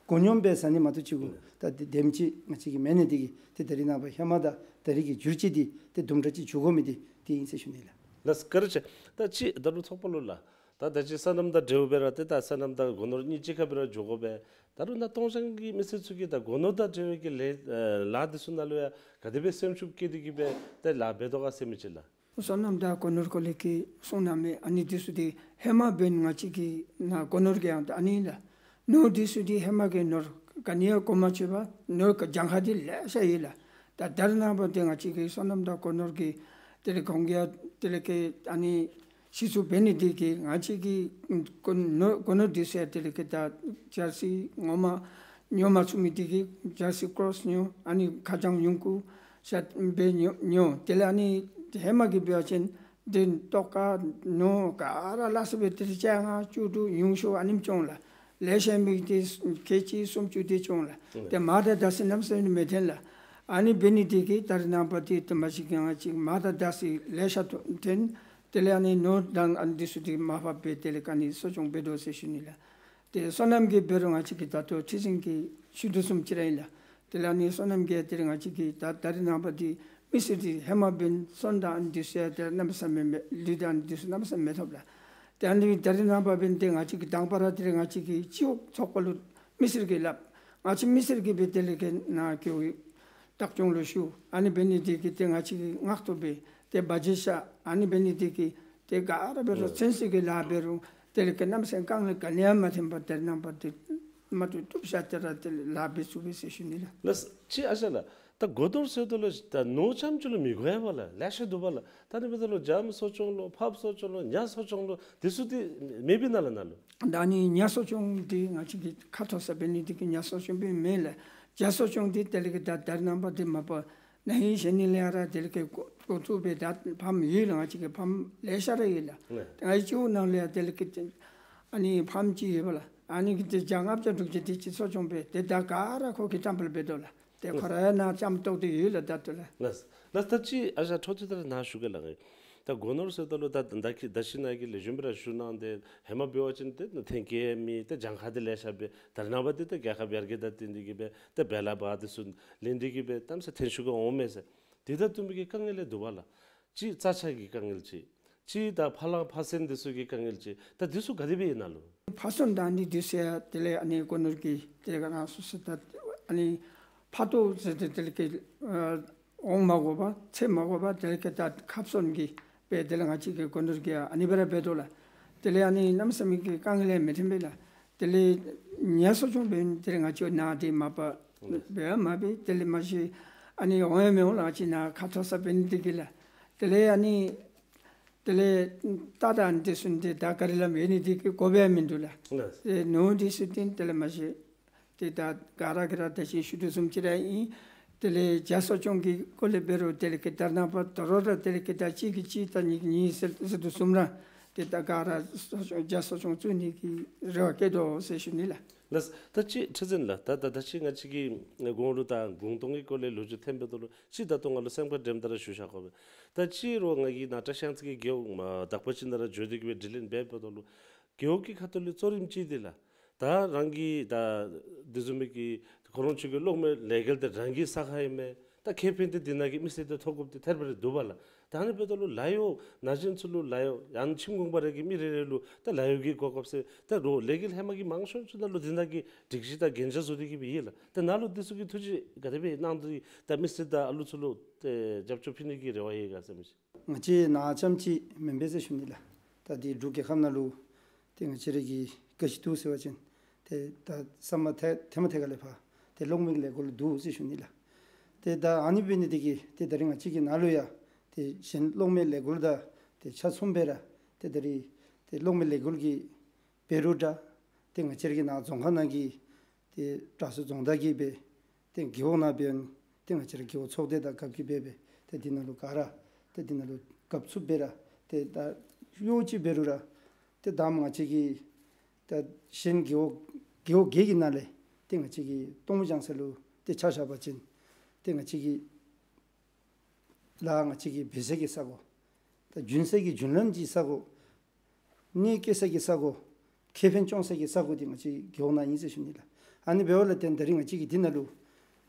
མགོ་སྙོམས་སྦེ་ཟ་ནི་མ་གཏོགས་ཅིག་གུ་ད་དེ་དེམ་ཅིག་ང་བཅས་ཀྱིས་མེད་ནི་འདི་གིས་ཏེ་ད་རེས་ནངས་པ་ཧེ་མ་དང་ད་རེས་ཀྱི་འགྱུར་བཅོས་འདི་ཏེ་དུམ་གྲ་ཅིག་འགྱོ་དགོ་མི་འདི་ དེ་ཨིན་ཟེར་ཞུ་ནི་ལགས། ལགས་བཀའ་དྲིན་ཆེ། ད་ཅི་ད་རུང་ཚོགས་པ་ལུ་ལགས། ད་ད་ཅི་སོ་ནམ་དང་འབྲེལ་བའི་ར་ཏེ་ད་སོ་ནམ་དང་སྒོ་ནོར་གཉིས་གཅིག་ཁར་སྦེ་ར་འགྱོ་དགོ་པས། ད་རུང་ནཱ་སྟོང་བྱང་གི་མི་སེར་ཚུ་གིས་ད་སྒོ་ནོར་དང་འབྲེལ་བའི་གི་ལས་ལཱ་འདི་ཚུ་ནང་ལུ་ཡང་ག་དེ་སྦེ་སེམས་ཤུགས་བསྐྱེད་དེ་གི་སྦེ་ཏེ་ལཱ་འབད་དོ་ག་ཟེར་མི་ཅིག་ལགས། སོ་ནམ་དང་སྒོ་ནོར་སྐོར་ལས་ཀྱི་གསུང་གནང་མི་ཨ་ནི་འདི་ཚུ་འདི་ཧེ་མ་འབདན་ང་བཅས་ཀྱི་ནཱ་སྒོ་ནོར་གྱི་ཡང་ཨ་ནི་ལགས། ནོར་འདི་ཚུ་འདི་ཧེ་མ་གི་ནོར་ག་ནི་ཡང་གོ་མ་ཆོད་པར་ནོར་གྱངས་ཁ་འདི་ལེ་ཤ་ཡོད་ལགས། ད་ད་རེས་ནངས་པ་འདི་ང་བཅས་ཀྱི་སོ་ནམ་དང་སྒོ་ནོར་གྱི་དེ་ལས་གོང་གི་དེ་ལས་ཀྱི་ཨ་ནི་གཞི་བཙུགས་འབད་ནི་འདི་གིས་ང་བཅས་ཀྱི་སྒོ་ནོར་སྒོ་ནོར་འདི་ཚུ་ཡང་དེ་ལས་ཀྱི་ད་ཇར་སི་ངོ་མ་ཉོ་མ་ཚུགས་མི་འདི་གིས་ཇར་སི་ཀོརོསི་ཉོ། ཨ་ནི་ཁ་བྱང་ཡོང་ཁུངས་ཤ་སྦེ་ཉོ་ཉོ། དེ་ལས་ཨ་ནི་ཧེ་མ་གི་འབད་བ་ཅིན་འདི་ཏོག་ཀ་ནོར་ག་ར་ལ་སོགས་པའི་དེ་ལས་བཅོ་ལྔ་བཅུ་དྲུག་ཉུང་ཤོས་ཨ་ནེམ་བྱུང་ལགས། ལེ་ཤ་མི་དེ་ཁལ་གཅིག་སུམ་ཅུ་དེ་བྱུང་ལགས། ཨུམ། ཏེ་མར་དང་དར་ཚི་གནམ་མེད་ས་མེད་མི་ཐོན་ལགས། ཨ་ནི་འབད་ནི་འདི་གིས་ད་རེས་ནངས་པ་འདི་ཏེ་མ་གཞི་གི་ང་བཅས་མར་དང་དར་ཚི་ལེ་ཤ་ཐོན། དེ་ལས་ཨ་ནི་ནོར་དང་ཨ་ནི་འདི་ཚུ་འདི་མར་ཕབ་སྦེ་དེ་ལས་ཨ་ནི་གསོ་སྐྱོང་འབད་དོ་ཟེར་ཞུ་ནི་ལགས། ཏེ་སོ་ནམ་གྱི་འབད་རུང་ང་བཅས་ཀྱིས་ད་ལྟོ་ཁྲི་འཛིན་གྱིས་ཞུ་དོ་བཟུམ་ཅིག་ར་ཨིན་ལགས། དེ་ལས་ཨ་ནི་སོ་ནམ་གྱི་དེ་ལས་ང་བཅས་ཀྱིས་ད་ད་རེས་ནངས་པ་འདི་མི་སེར་འདི་ཧེ་མ་འབདན་སོན་དང་ཨ་ནི་འདི་ཚུ་ཡང་ཏེ་གནམ་མེད་ས་མེད་མེད། ལུད་དང་ཨ་ནི་འདི་ཚུ་གནམ་མེད་ས་མེད་མི་ཐོབ་ལགས། ཏེ་ཨ་ནི་ད་རེས་ནངས་པ་འབདན་ཏེ་ང་བཅས་ཀྱིས་དང་པ་ར་དེ་ལས་ང་བཅས་ཀྱིས་སྤྱི་འོག་ཚོགས་པ་ལུ་མི་སེར་གྱིས་སླབ། ང་བཅས་མི་སེར་གྱིས་སྦེ་དེ་ལས་ཀྱི་ནཱ་གི་བདག་སྐྱོང་ལུ་ཞུ། ཨ་ནི་འབད་ནི་འདི་གིས་ཏེ་ང་བཅས་ཀྱིས་ངག་ཐོག་སྦེ་ཏེ་བ་ཇེཊ་བཞག། ཨ་ནི་འབད་ནི་འདི་གིས་ཏེ་ག་ར་འབད་རུང་ཨ་ཚོད་བསྲེ་གི་ལཱ་འབད་རུང་དེ་ལས་ཀྱི་གནམ་མེད་ས་མེད་དཀའ་ངལ་ག་ནི་ཡང་མ་ཐོན་པར་ད་རེས་ནངས་པ་འདི་མ་ཐུབ་ཐུབ་བཞག་སྟེ་ར་དེ་ལས་ལཱ་འབད་ཚུགས་པས་ཟེར་ཞུ་ནི་ལགས། ལགས་ཅིག་ཨ་ཞང་ལགས། ད་སྒོ་ནོར་ཟེརཝ་ད་ལུ་ད་ནོར་རྐྱངམ་ཅིག་ལུ་མི་གོ་བས་ལགས། ལེ་ཤ་འདུག་པ་ལགས། ད་ཨ་ནི་འབདཝ་ད་ལུ་རྒྱ་མ་གསོ་སྐྱོང་ལོ་ཕགཔ་གསོ་སྐྱོང་ལོ་ཉ་གསོ་སྐྱོང་ལོ་འདི་ཚུ་འདི་མེད་པས་ན་ལགས་ནཱ་ལུ། ད་ཨ་ནི་ཉ་གསོ་སྐྱོང་འདི་ང་བཅས་ཀྱིས་ཁ་ཐོག་ས་འབད་ནི་འདི་གིས་ཉ་གསོ་སྐྱོང་འབད་མེད་ལགས། བྱ་གསོ་སྐྱོང་འདི་དེ་ལས་ཀྱི་ད་ད་རེས་ནངས་པ་འདི་མ་པ་ན་ཧིང་གཞེས་ནིང་ལས་ར་དེ་ལས་ཀྱི་འགོ་འགོ་བཙུགས་སྦེ་ད་ཕཱམ་ཡོད་ལགས། ང་བཅས་ཀྱི་ཕཱམ་ལེ་ཤ་ར་ཡོད་ལགས། ལགས། ང་བཅས་སྤྱི་འོག་ནང་ལུ་ཡང་དེ་ལས་ཀྱི་ཨ་ནི་ཕཱམ་ཅིག་ཡོད་པ་ལགས། ཨ་ནི་གིས་ཏེ་བྱ་ལྔ་བརྒྱ་དྲུག་བརྒྱ་དེ་ཅིག་གསོ་སྐྱོང་འབད། ཏེ་ད་ག་ར་ཁོ་གིས་བཀྲམ་སྤེལ་འབད་དོ་ལགས། ཏེ་ཁོ་ར་ཡང་ནཱ་ལྕམ་ཏོག་ཏོ་ཡོད་ལགས་ད་ལྟོ་ལགས། ལགས། ལགས། ད་ཅི་ཨ་ཞང་འཕྲོ་མཐུད་དེ་ར་ནཱ་ཞུ་གེ་ལགས། ད་སྒོ་ནོར་ཟེརཝ་ད་ལུ་ད་ད་གི་ད་ཅི་ནཱ་གིས་ལེགས་ཤོམ་སྦེ་ར་ཞུ་གནང་སྟེ་ཧེ་མ་འབད་བ་ཅིན་ཏེ་ཐོན་སྐྱེད་མེད། ཏེ་གྱངས་ཁ་འདི་ལེ་ཤ་འབད། ད་རེས་ནངས་པ་འདི་ད་རྒྱལ་ཁབ་ཡར་རྒྱས་དང་བསྟུན་ཏེ་གི་སྦེ་ཏེ་བེ་ལ་བ་འདི་ཚུ་ལེན་ཏེ་གི་སྦེ་གནམ་མེད་ས་མེད་ཐོན་ཤུགས་ཀྱིས་འོང་མས་ཟེར། དེ་དང་བསྟུན་པའི་གི་དཀའ་ངལ་ལེ་འདུག་པ་ལགས། ཅིག་རྩྭ་ཆག་གི་དཀའ་ངལ་ཅིག། ཅིག་ད་ཕ་ལང་ཕ་སེན་འདི་ཚུ་གི་དཀའ་ངལ་ཅིག། ད་འདི་ཚུ་ག་དེ་སྦེ་ཨིན་ན་ལོ། ཕ་སེན་དང་ཨ་ནི་འདི་ཚུ་ཡང་དེ་ལས་ཨ་ནི་སྒོ་ནོར་གྱི་དེ་ག་རང་སོ་སོ་ད་ཨ་ནི་ཕ་ཏོ་ཟེར་ཏེ་དེ་ལས་ཀྱི་ཨ་འོང་མ་དགོ་པར་ཚེ་མ་དགོ་པར་དེ་ལས་ཀྱི་ད་ཁབ་སོན་གྱི་སྦེ་དེ་ལས་ང་བཅས་ཀྱི་སྒོ་ནོར་གྱི་ཨ་ནི་སྦེ་ར་འབད་དོ་ལགས། དེ་ལས་ཨ་ནི་གནམ་མེད་ས་མེད་ཀྱི་དཀའ་ངལ་ལེ་མི་ཐོན་པས་ལགས། དེ་ལས་ཉ་གསོ་སྐྱོང་འབད་ནི་དེ་ལས་ང་བཅས་ནཱ་འདི་མ་པ་འབད་ཡང་མ་འབད། དེ་ལས་མ་གཞི་ཨ་ནི་འོང་ཡང་མི་འོང་ལགས། ང་བཅས་ནཱ་ཁ་ཐོག་ས་འབད་ནི་འདི་གིས་ལགས། དེ་ལས་ཨ་ནི་དེ་ལས་རྟ་དང་འདི་ཚུ་འདི་ད་ག་རི་ལམ་ཡོད་ནི་འདི་གིས་དགོ་པ་ཡང་མིན་འདུག་ལགས། ལགས། ཨེ་ནོར་འདི་ཚུ་འདི་དེ་ལས་མ་གཞི་ཏེ་ད་ག་ར་གིས་ར་ད་ཅི་ཞུ་དོ་བཟུམ་ཅིག་ར་ཨིན། དེ་ལས་བྱ་གསོ་སྐྱོང་གི་སྐོར་ལས་འབད་རུང་དེ་ལས་ཀྱི་ད་རེས་ནངས་པ་དོ་རུང་ར་དེ་ལས་ཀྱི་ད་གཅིག་གིས་གཅིག་ད་གཉིས་ཀྱིས་གཉིས་ཟེར་ཟེར་དོ་བཟུམ་ར་ཏེ་ད་ག་ར་གསོ་སྐྱོང་བྱ་གསོ་སྐྱོང་བཙུགས་ནི་གི་རེ་བ་བསྐྱེད་དོ་ཟེར་ཞུ་ནི་ལགས། ལགས། ད་ཅི་ཁྲི་འཛིན་ལགས། ད་ད་ད་ཅི་ང་བཅས་ཀྱི་གོང་ལུ་ད་གུང་སྟོང་གི་སྐོར་ལས་ལོ་རྒྱུས་ཐོན་འབདཝ་ད་ལུ་ཅིག་ད་ལྟོ་ང་ལུ་སེམས་ཁར་དྲནམ་ད་ར་ཞུ་བཞག་དགོ་པས། ད་ཅི་རུང་ང་གིས་ནཱ་བཀྲིས་གཡང་རྩེ་གི་རྒེད་འོག་མ་དག་པ་ཅིག་ནང་ར་འགྱོ་སྟེ་གི་སྦེ་དྲི་ལན་འབད་འབདཝ་ད་ལུ་རྒེད་འོག་གི་ཁ་ཐུག་ལས་གཙོ་རིམ་ཅིག་འདི་ལགས། ད་རང་གི་ད་འདི་བཟུམ་མའི་གི་ཁོ་ར་ཚུ་གི་གློག་མེ་ལས་འགུལ་འདི་རང་གི་ས་ཁར་ཨིན་མས། ད་ཁེ་ཕན་འདི་འདི་ནང་གི་མི་སེར་འདི་ཐོབ་དགོཔ་འདི་ཐད་རི་བ་རི་འདུག་པ་ལགས། ད་ཨ་ནི་འབདཝ་ད་ལུ་ལཱ་གཡོག་ན་གཞོན་ཚུ་ལུ་ལཱ་གཡོག་ཡང་ཁྱིམ་གུང་པ་ར་གི་མི་རེ་རེ་ལུ་ད་ལཱ་གཡོག་གི་གོ་སྐབས་ཟེར་ད་རུང་ལས་འགུལ་ཧེ་མ་གི་མང་ཤོས་ཚུ་ནང་ལུ་འདི་ནང་གི་སྒྲིག་གཞི་དང་གན་རྒྱ་བཟོ་སྟེ་གི་སྦེ་ཡོད་ལགས། ད་ནཱ་ལུ་འདི་ཚུ་གི་ཐུགས་རྗེ་ག་དེ་སྦེ་གནང་སྟེ་ད་མི་སེར་དང་ཨ་ལུ་ཚུ་ལུ་ཏེ་རྒྱབ་སྐྱོར་ཕུལ་ནི་གི་རེ་བ་ཡོད་ག་ཟེར་མི་ཅིག། ང་བཅས་ནཱ་རྐྱངམ་ཅིག་མེན་པས་ཟེར་ཞུ་ནི་ལགས། ད་འདི་འབྲུག་རྒྱལ་ཁབ་ནང་ལུ་ཏེ་ང་བཅས་ར་གི་ག་ཅི་འདུག་ཟེར་བ་ཅིན་ཏེ་ད་ས་མ་ཐེ་ཐེ་མ་ཐེ་ག་ལས་ཕར་ཏེ་གློག་མེ་གི་ལས་འགུལ་འདུག་ཟེར་ཞུ་ནི་ལགས། ཏེ་ད་ཨ་ནི་འབད་ནི་འདི་གིས་ཏེ་ད་རིས་ང་བཅས་ཀྱི་ནཱ་ལུ་ཡང་ཏེ་གཞན་གློག་མེ་ལས་འགུལ་དང་ཏེ་ཆ་མཚུངས་སྦེ་ར་ཏེ་ད་རིས་ཏེ་གློག་མེ་ལས་འགུལ་གྱི་འབད་རུང་འདྲ་ཏེ་ང་བཅས་ར་གི་ནཱ་རྫོང་ཁག་ནང་གི་ཏེ་དྲག་ཤོས་རྫོང་བདག་གིས་སྦེ་ཏེ་རྒེད་འོག་ནང་འབད་ཏེ་ང་བཅས་ར་རྒེད་འོག་ཚོགས་སྡེ་དང་རྒཔོ་གིས་འབད་སྦེ་ཏེ་འདི་ནང་ལུ་ག་ར་ཏེ་འདི་ནང་ལུ་རྒཔོ་ཚུ་འབད་ར་ཏེ་ད་གཡོག་ཅིག་འབད་རུང་ར་ཏེ་ད་ང་བཅས་ཀྱི་ད་གཞན་རྒེད་འོག་རྒེད་འོག་བརྒྱད་ཀྱི་ནང་ལས་ཏེ་ང་བཅས་ཀྱི་སྟོང་ཕུ་ལྗང་ས་ལུ་ཏེ་ཆ་བཞག་པ་ཅིན་ཏེ་ང་བཅས་ཀྱི་ལཱ་ང་བཅས་ཀྱི་འབད་ས་གི་ས་གོ་ད་རྒྱུན་ས་གི་རྒྱུན་ལམ་གྱི་ས་གོ་གནས་སྐྱེལ་ས་གི་ས་གོ་ཁེ་ཕན་སྐྱོང་ས་གི་ས་གོ་འདི་ང་བཅས་རྒེད་འོག་ནང་ཨིན་ཟེར་ཞུ་ནི་ལགས། ཨ་ནི་འབདཝ་ལས་བརྟེན་ད་རིས་ང་བཅས་ཀྱི་འདི་ནང་ལུ་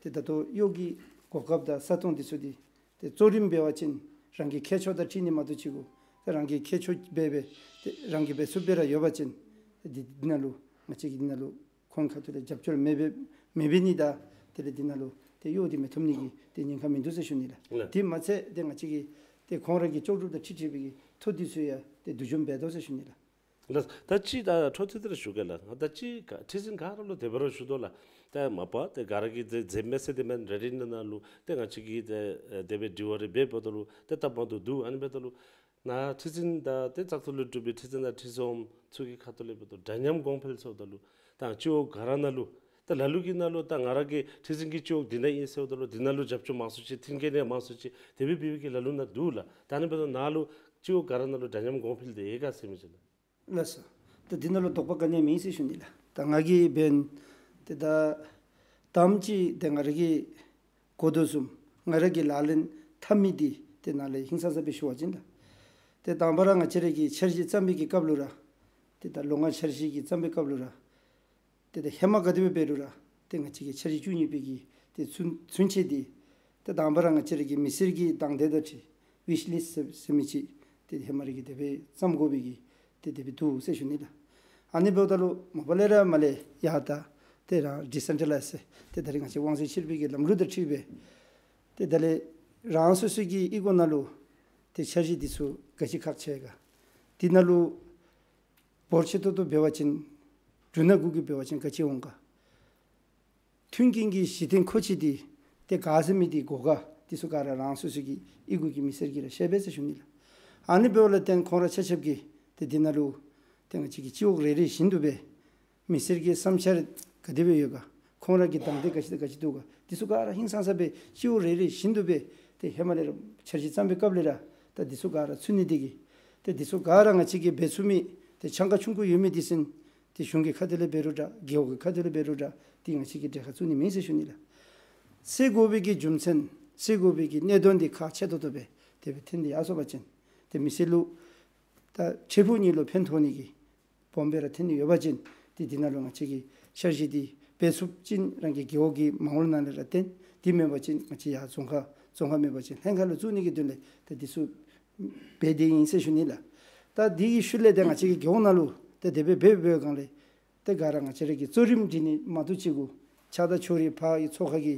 ཏེ་ད་ལྟོ་གཡོག་གི་གོ་སྐབས་དང་ས་སྟོང་འདི་ཚུ་འདི་ཏེ་གཙོ་རིམ་འབད་བ་ཅིན་ རང་གི་ཁྱད་ཆོས་དང་འཁྲིལ་ནི་མ་གཏོགས་ཅིག་གུ་ཏེ་རང་གི་ཁྱད་ཆོས་སྦེ་སྦེ་ཏེ་རང་གི་འབད་ཚུགསཔ་སྦེ་ར་ཡོད་པ་ཅིན་ཏེ་འདི་འདི་ནང་ལུ་ང་བཅས་ཀྱིས་འདི་ནང་ལུ་ཁོང་ཁ་ཐུག་ལས་རྒྱབ་སྐྱོར་མི་འབད་མི་འབད་ནི་དང་དེ་ལས་འདི་ནང་ལུ་ཏེ་གཡོག་འདི་མི་ཐོབ་ནི་གི་ཏེ་ཉེན་ཁ་མིན་འདུག་ཟེར་ཞུ་ནི་ལགས། ལགས། དེ་མ་ཚད་ཏེ་ང་བཅས་ཀྱིས་ཏེ་ཁོང་ར་གི་ལྕོགས་གྲུབ་དང་འཁྲིལ་འཁྲིལ་བའི་གི་ཐོ་འདི་ཚུ་ཡང་ཏེ་བསྡུ་སྦྱོང་འབད་དོ་ཟེར་ཞུ་ནི་ལགས། ལགས། ད་ཅི་ད་འཕྲོ་མཐུད་དེ་ར་ཞུ་གེ་ལགས། ད་ཅི་ག་ཁྲི་འཛིན་ག་ར་ལུ་དེ་སྦེ་ར་ཞུ་དོ་ལགས། ད་མ་པ་ཏེ་ག་ར་གིས་ཏེ་མཛདཔ་མས་ཟེར་དེ་མེན། རེ་རེ་ནང་ན་ལུ་ཏེ་ང་བཅས་ཀྱིས་ཏེ་དེ་སྦེ་དྲི་བ་རེ་འབད་འབདཝ་ད་ལུ་ཏེ་སྟབས་མ་བདེཝ་འདུག། ཨ་ནི་འབདཝ་ད་ལུ་ནཱ་ཁྲི་འཛིན་དང་ཏེ་བཙག་འཐུ་ལས་གྲུབ་པའི་ཁྲི་འཛིན་དང་ཁྲི་ཟུར་ཚུ་གི་ཁ་ཐུག་ལས་འབདཝ་ད་འདྲ་མཉམ་གོང་འཕེལ་ཟེརཝ་ད་ལུ་ད་སྤྱི་འོག་ག་ར་ནང་ལུ་ད་ལ་ལུ་གི་ནང་ལུ་ད་ང་ར་གི་ཁྲི་འཛིན་གྱི་སྤྱི་འོག་འདི་ནང་ཨིན་ཟེརཝ་ད་ལུ་འདི་ནང་ལུ་རྒྱབ་སྐྱོར་མང་སུ་ཅིག་མཐུན་རྐྱེན་ཡང་མང་སུ་ཅིག་དེ་སྦེ་འབད་བའི་གི་ལ་ལུ་ནང་འདུག་ལགས། ད་ཨ་ནི་འབདཝ་ད་ནཱ་ལུ་སྤྱི་འོག་ག་ར་ནང་ལུ་འདྲ་མཉམ་གོང་འཕེལ་དེ་ཡོད་ག་ཟེར་མི་ཅིག་ལགས། ལགས་སོ། ད་འདི་ནང་ལུ་དོགས་པ་ག་ནི་ཡང་མེད་ཟེར་ཞུ་ནི་ལགས། ད་ང་གིས་འབདན་ཏེ་ད་དང་པ་ཅིག་ཏེ་ང་ར་གིས་གོ་དོ་བཟུམ་ང་ར་གིས་ལག་ལེན་འཐབ་མི་འདི་ཏེ་ནཱ་ལས་ཧིང་སངས་ས་སྦེ་ཞུ་བ་ཅིན་ལགས། ཏེ་དང་པ་ར་ང་བཅས་ར་གི་འཆར་གཞི་བརྩམ་པའི་གི་སྐབས་ལུ་ར་ཏེ་ད་ལོ་ལྔ་འཆར་གཞི་གི་བརྩམ་པའི་སྐབས་ལུ་ར་ཏེ་ད་ཧེ་མ་ག་དེ་སྦེ་འབད་རུང་ར་ཏེ་ང་བཅས་ཀྱི་འཆར་གཞི་བཅུ་གཉིས་པའི་གི་ཏེ་ཚུན་ཚུན་ཆད་འདི་ཏེ་དང་པ་ར་ང་བཅས་ར་གི་མི་སེར་གྱི་དང་འདོད་དང་འཁྲིལ་ཝིཤ་ལིསཊ་ཟེར་ཟེར་མི་ཅིག་ཏེ་ཧེ་མ་ར་གིས་དེ་སྦེ་བརྩམ་དགོ་པའི་གི་ཏེ་དེ་སྦེ་འདུག་ཟེར་ཞུ་ནི་ལགས། ཨ་ནི་འབདཝ་ད་ལུ་མ་པ་ལས་ར་མར་ལས་ཡར་ད་ཏེ་རང་ཌི་སེན་ཊྲ་ལའིཛ་ཟེར་ཏེ་ད་རེས་ང་བཅས་དབང་ཚད་ཕྱིར་སྤེལ་གྱི་ལམ་ལུགས་དང་འཁྲིལ་སྦེ་ཏེ་ད་ལས་རང་སོ་སོ་གི་གཡུས་སྒོ་ནང་ལུ་ཏེ་འཆར་གཞི་འདི་ཚུ་ག་ཅི་ཁག་ཆེ་ག། འདི་ནང་ལུ་འབོར་ཆེ་ཏོག་ཏོ་འབད་བ་ཅིན་འབྲུ་སྣ་དགུ་གི་འབད་བ་ཅིན་ག་ཅི་འོང་ག། མཐུན་རྐྱེན་གྱི་གཞི་རྟེན་མཁོ་ཆེ་འདི་ཏེ་ག་ཟེར་མི་འདི་དགོ་ག། འདི་ཚུ་ག་ར་རང་སོ་སོ་གི་གཡུས་སྒོ་གི་མི་སེར་གྱིས་ར་ཤེས་པས་ཟེར་ཞུ་ནི་ལགས། ཨ་ནི་འབདཝ་ལས་བརྟེན་ཁོང་ར་ཆ་ཁྱབ་ཀྱིས་ཏེ་འདི་ནང་ལུ་ཏེ་ང་བཅས་ཀྱི་སྤྱི་འོག་རེ་རེ་བཞིན་དུ་སྦེ་མི་སེར་གྱི་བསམ་འཆར་ག་དེ་སྦེ་ཡོད་ག། ཁོང་ར་གི་དང་འདོད་ག་ཅི་དང་ག་ཅི་འདུག་ག། འདི་ཚུ་ག་ར་ཧིང་སངས་ས་སྦེ་སྤྱི་འོག་རེ་རེ་བཞིན་དུ་སྦེ་ཏེ་ཧེ་མ་ལས་ར་འཆར་གཞི་བརྩམ་པའི་སྐབས་ལས་ར་ད་འདི་ཚུ་ག་ར་ཚུད་ནི་འདི་གིས་ཏེ་འདི་ཚུ་ག་ར་ང་བཅས་ཀྱིས་འབད་ཚུགས་མི་ཏེ་ཆང་ཁ་ཆུང་ཀུ་ཡོད་མི་འདི་ཚུ་ཏེ་གཞུང་གི་ཁ་ཐུག་ལས་འབད་རུང་འདྲ་རྒེད་འོག་གི་ཁ་ཐུག་ལས་འབད་རུང་འདྲ་ཏེ་ང་བཅས་ཀྱིས་གྲལ་ཁར་བཙུགས་ནི་མེད་ཟེར་ཞུ་ནི་ལགས། སེལ་དགོ་པའི་གི་རྒྱུ་མཚན་སེལ་དགོ་པའི་གི་གནད་དོན་འདི་ཁག་ཆེ་ཏོག་ཏོ་སྦེ་དེ་སྦེ་ཐོན་ཏེ་ཡར་སོང་པ་ཅིན་ཏེ་མི་སེར་ལུ་ད་འཕྲལ་ཕུགས་གཉིས་ལུ་ཕན་ཐོགས་ནི་གི་སྦོམ་སྦེ་ར་ཐོན་ནི་ཡོད་པ་ཅིན་ཏེ་འདི་ནང་ལུ་ང་བཅས་ཀྱིས་འཆར་གཞི་འདི་འབད་ཚུགས་ཅིན་རང་གི་རྒེད་འོག་གི་མ་དངུལ་ནང་ལས་ར་བཏོན། དེ་མེན་པ་ཅིན་ང་བཅས་ཡར་རྫོང་ཁག་རྫོང་ཁག་མེན་པ་ཅིན་ལྷན་ཁག་ལུ་བཙུགས་ནི་གི་དོན་ལས་ད་འདི་ཚུ་འབད་དེ་ཨིན་ཟེར་ཞུ་ནི་ལགས། ད་འདི་གི་ཤུལ་ལས་ཏེ་ང་བཅས་ཀྱི་རྒེད་འོག་ནང་ལུ་ཏེ་དེ་སྦེ་འབད་འབདཝ་སྒང་ལས་ཏེ་ག་ར་ང་བཅས་ར་གི་གཙོ་རིམ་སྒྲིག་ནི་མ་གཏོགས་ཅིག་གུ་ཆགས་སྡང་ཕྱོགས་རིས་ཕར་གི་ཚོགས་ཁག་གི་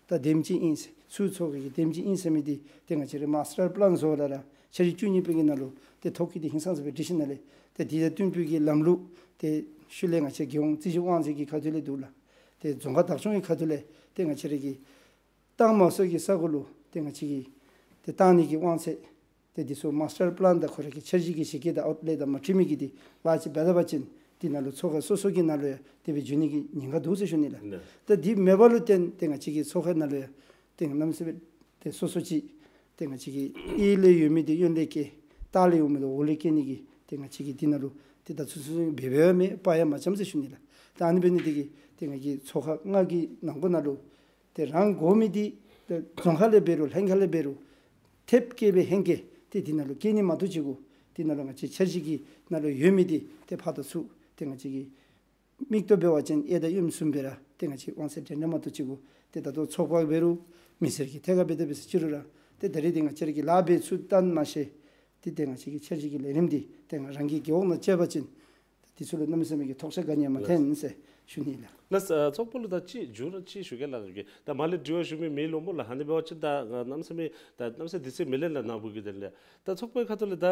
ད་འདེམས་ཅིག་ཨིན་ཟེར་ཚུར་ཚོགས་ཁག་གི་འདེམས་ཅིག་ཨིན་ཟེར་མི་འདི་ཏེ་ང་བཅས་ར་མཱས་ཊར་པི་ལཱན་བཟོ་བ་ལས་ར་འཆར་གཞི་བཅུ་གཉིས་པའི་གི་ནང་ལུ་ཏེ་ཐོ་བཀོད་འདི་ཧིང་སངས་ས་སྦེ་སྒྲིག་ཞིནམ་ལས་ཏེ་འདི་དང་བསྟུན་པའི་གི་ལམ་ལུགས་ཏེ་ཤུལ་ལས་ང་བཅས་རྒྱལ་ཡོངས་རྩིས་ཞིབ་དབང་འཛིན་གྱི་ཁ་ཐུག་ལས་འདུག་ལགས། ཏེ་རྫོང་ཁག་བདག་སྐྱོང་གི་ཁ་ཐུག་ལས་ཏེ་ང་བཅས་ར་གི་བཏང་མ་ཚུགས་ཀྱི་ས་གོ་ལུ་ཏེ་ང་བཅས་ཀྱིས་ཏེ་བཏང་ནི་གི་དབང་ཚད་ཏེ་འདི་ཚུ་མཱས་ཊར་པི་ལཱན་དང་ཁོ་ར་གི་འཆར་གཞི་གི་གཞི་བཀོད་དང་ཨའུཊ་ལེ་དང་མ་འཁྲིལ་མི་གི་འདི་ལཱ་ཅིག་འབད་ད་པ་ཅིན་འདི་ནང་ལུ་ཚོགས་ཁག་སོ་སོ་གི་ནང་ལུ་ཡང་དེ་སྦེ་འགྱོ་ནི་གི་ཉེན་ཁ་འདུག་ཟེར་ཞུ་ནི་ལགས། ད་འདི་མེད་པ་ལུ་བརྟེན་ཏེ་ང་བཅས་ཀྱི་ཚོགས་ཁག་ནང་ལུ་ཡང་ཏེ་གནམ་མེད་ས་མེད་ཏེ་སོ་སོ་ཅིག་ཏེ་ང་བཅས་ཀྱི་གཡས་ལས་ཡོད་མི་འདི་གཡོན་ལས་བཀལ། ལྟག་ལས་ཡོད་མི་འདི་འོག་ལས་བཀལ་ནི་གི་ཏེ་ང་བཅས་ཀྱི་འདི་ནང་ལུ་ཏེ་ད་ཚུན་ཚོད་འབད་འབདཝ་མེད་པ་ཡང་མ་འཆམ་ཟེར་ཞུ་ནི་ལགས། ད་ཨ་ནི་འབད་ནི་འདི་གིས་ཏེ་ང་གི་ཚོགས་ཁག་ལྔ་གི་ནང་འཁོད་ནང་ལུ་ཏེ་རང་དགོ་མི་འདི་ཏེ་རྫོང་ཁག་ལས་འབད་རུང་ལྷན་ཁག་ལས་འབད་རུང་ཐེབས་བཀལ་སྦེ་ཧེང་བཀལ་ཏེ་འདི་ནང་ལུ་བཀལ་ནི་མ་གཏོགས་ཅིག་གུ་འདི་ནང་ལུ་ང་བཅས་འཆར་གཞི་གི་ནང་ལུ་ཡོད་མི་འདི་ཏེ་ཕར་དང་ཚུར་ཏེ་ང་བཅས་ཀྱི་མིག་ཏོ་འབད་བ་ཅིན་གཡས་དང་གཡོན་གསུམ་སྦེ་ར་ཏེ་ང་བཅས་དབང་ཚད་འདྲེན་ནི་མ་གཏོགས་ཅིག་གུ་ཏེ་ད་ལྟོ་ཚོགས་པ་འབད་རུང་མི་སེར་གྱིས་ཐད་ཀར་འབད་དེ་འབད་ཟེར་ཅི་རུང་ར་ཏེ་ད་རེས་འདི་ང་བཅས་ར་གིས་ལཱ་འབད་ཚུགས་ད་མ་ཤེས། ཏེ་ཏེ་ང་བཅས་ཀྱི་འཆར་གཞི་གི་ལས་རིམ་འདི་ཏེ་ང་རང་གི་རྒེད་འོག་ནང་བཅར་བ་ཅིན་ཏེ་འདི་ཚུ་ལུ་གནམ་མེད་ས་མེད་ཀྱི་ཐོགས་ཆགས་ག་ནི་ཡང་མ་ཐོན་ཟེར་ཞུ་ནི་ལགས། ལགས། ཚོགས་པ་ལུ་ད་ཅིག་མཇུག་ར་ཅིག་ཞུ་གེ་ལགས། ད་མར་ལས་དྲི་བ་ཞུ་མི་མེད་ལོ་སྨོ་ལགས། ཨ་ནི་འབད་བ་ཅིན་ད་གནམ་མེད་ས་མེད་ད་གནམ་མེད་ས་མེད་དུས་ཚོད་མི་ལེན་ལགས་ནཱ་བུ་གི་དོན་ལས། ད་ཚོགས་པའི་ཁ་ཐུག་ལས་ད་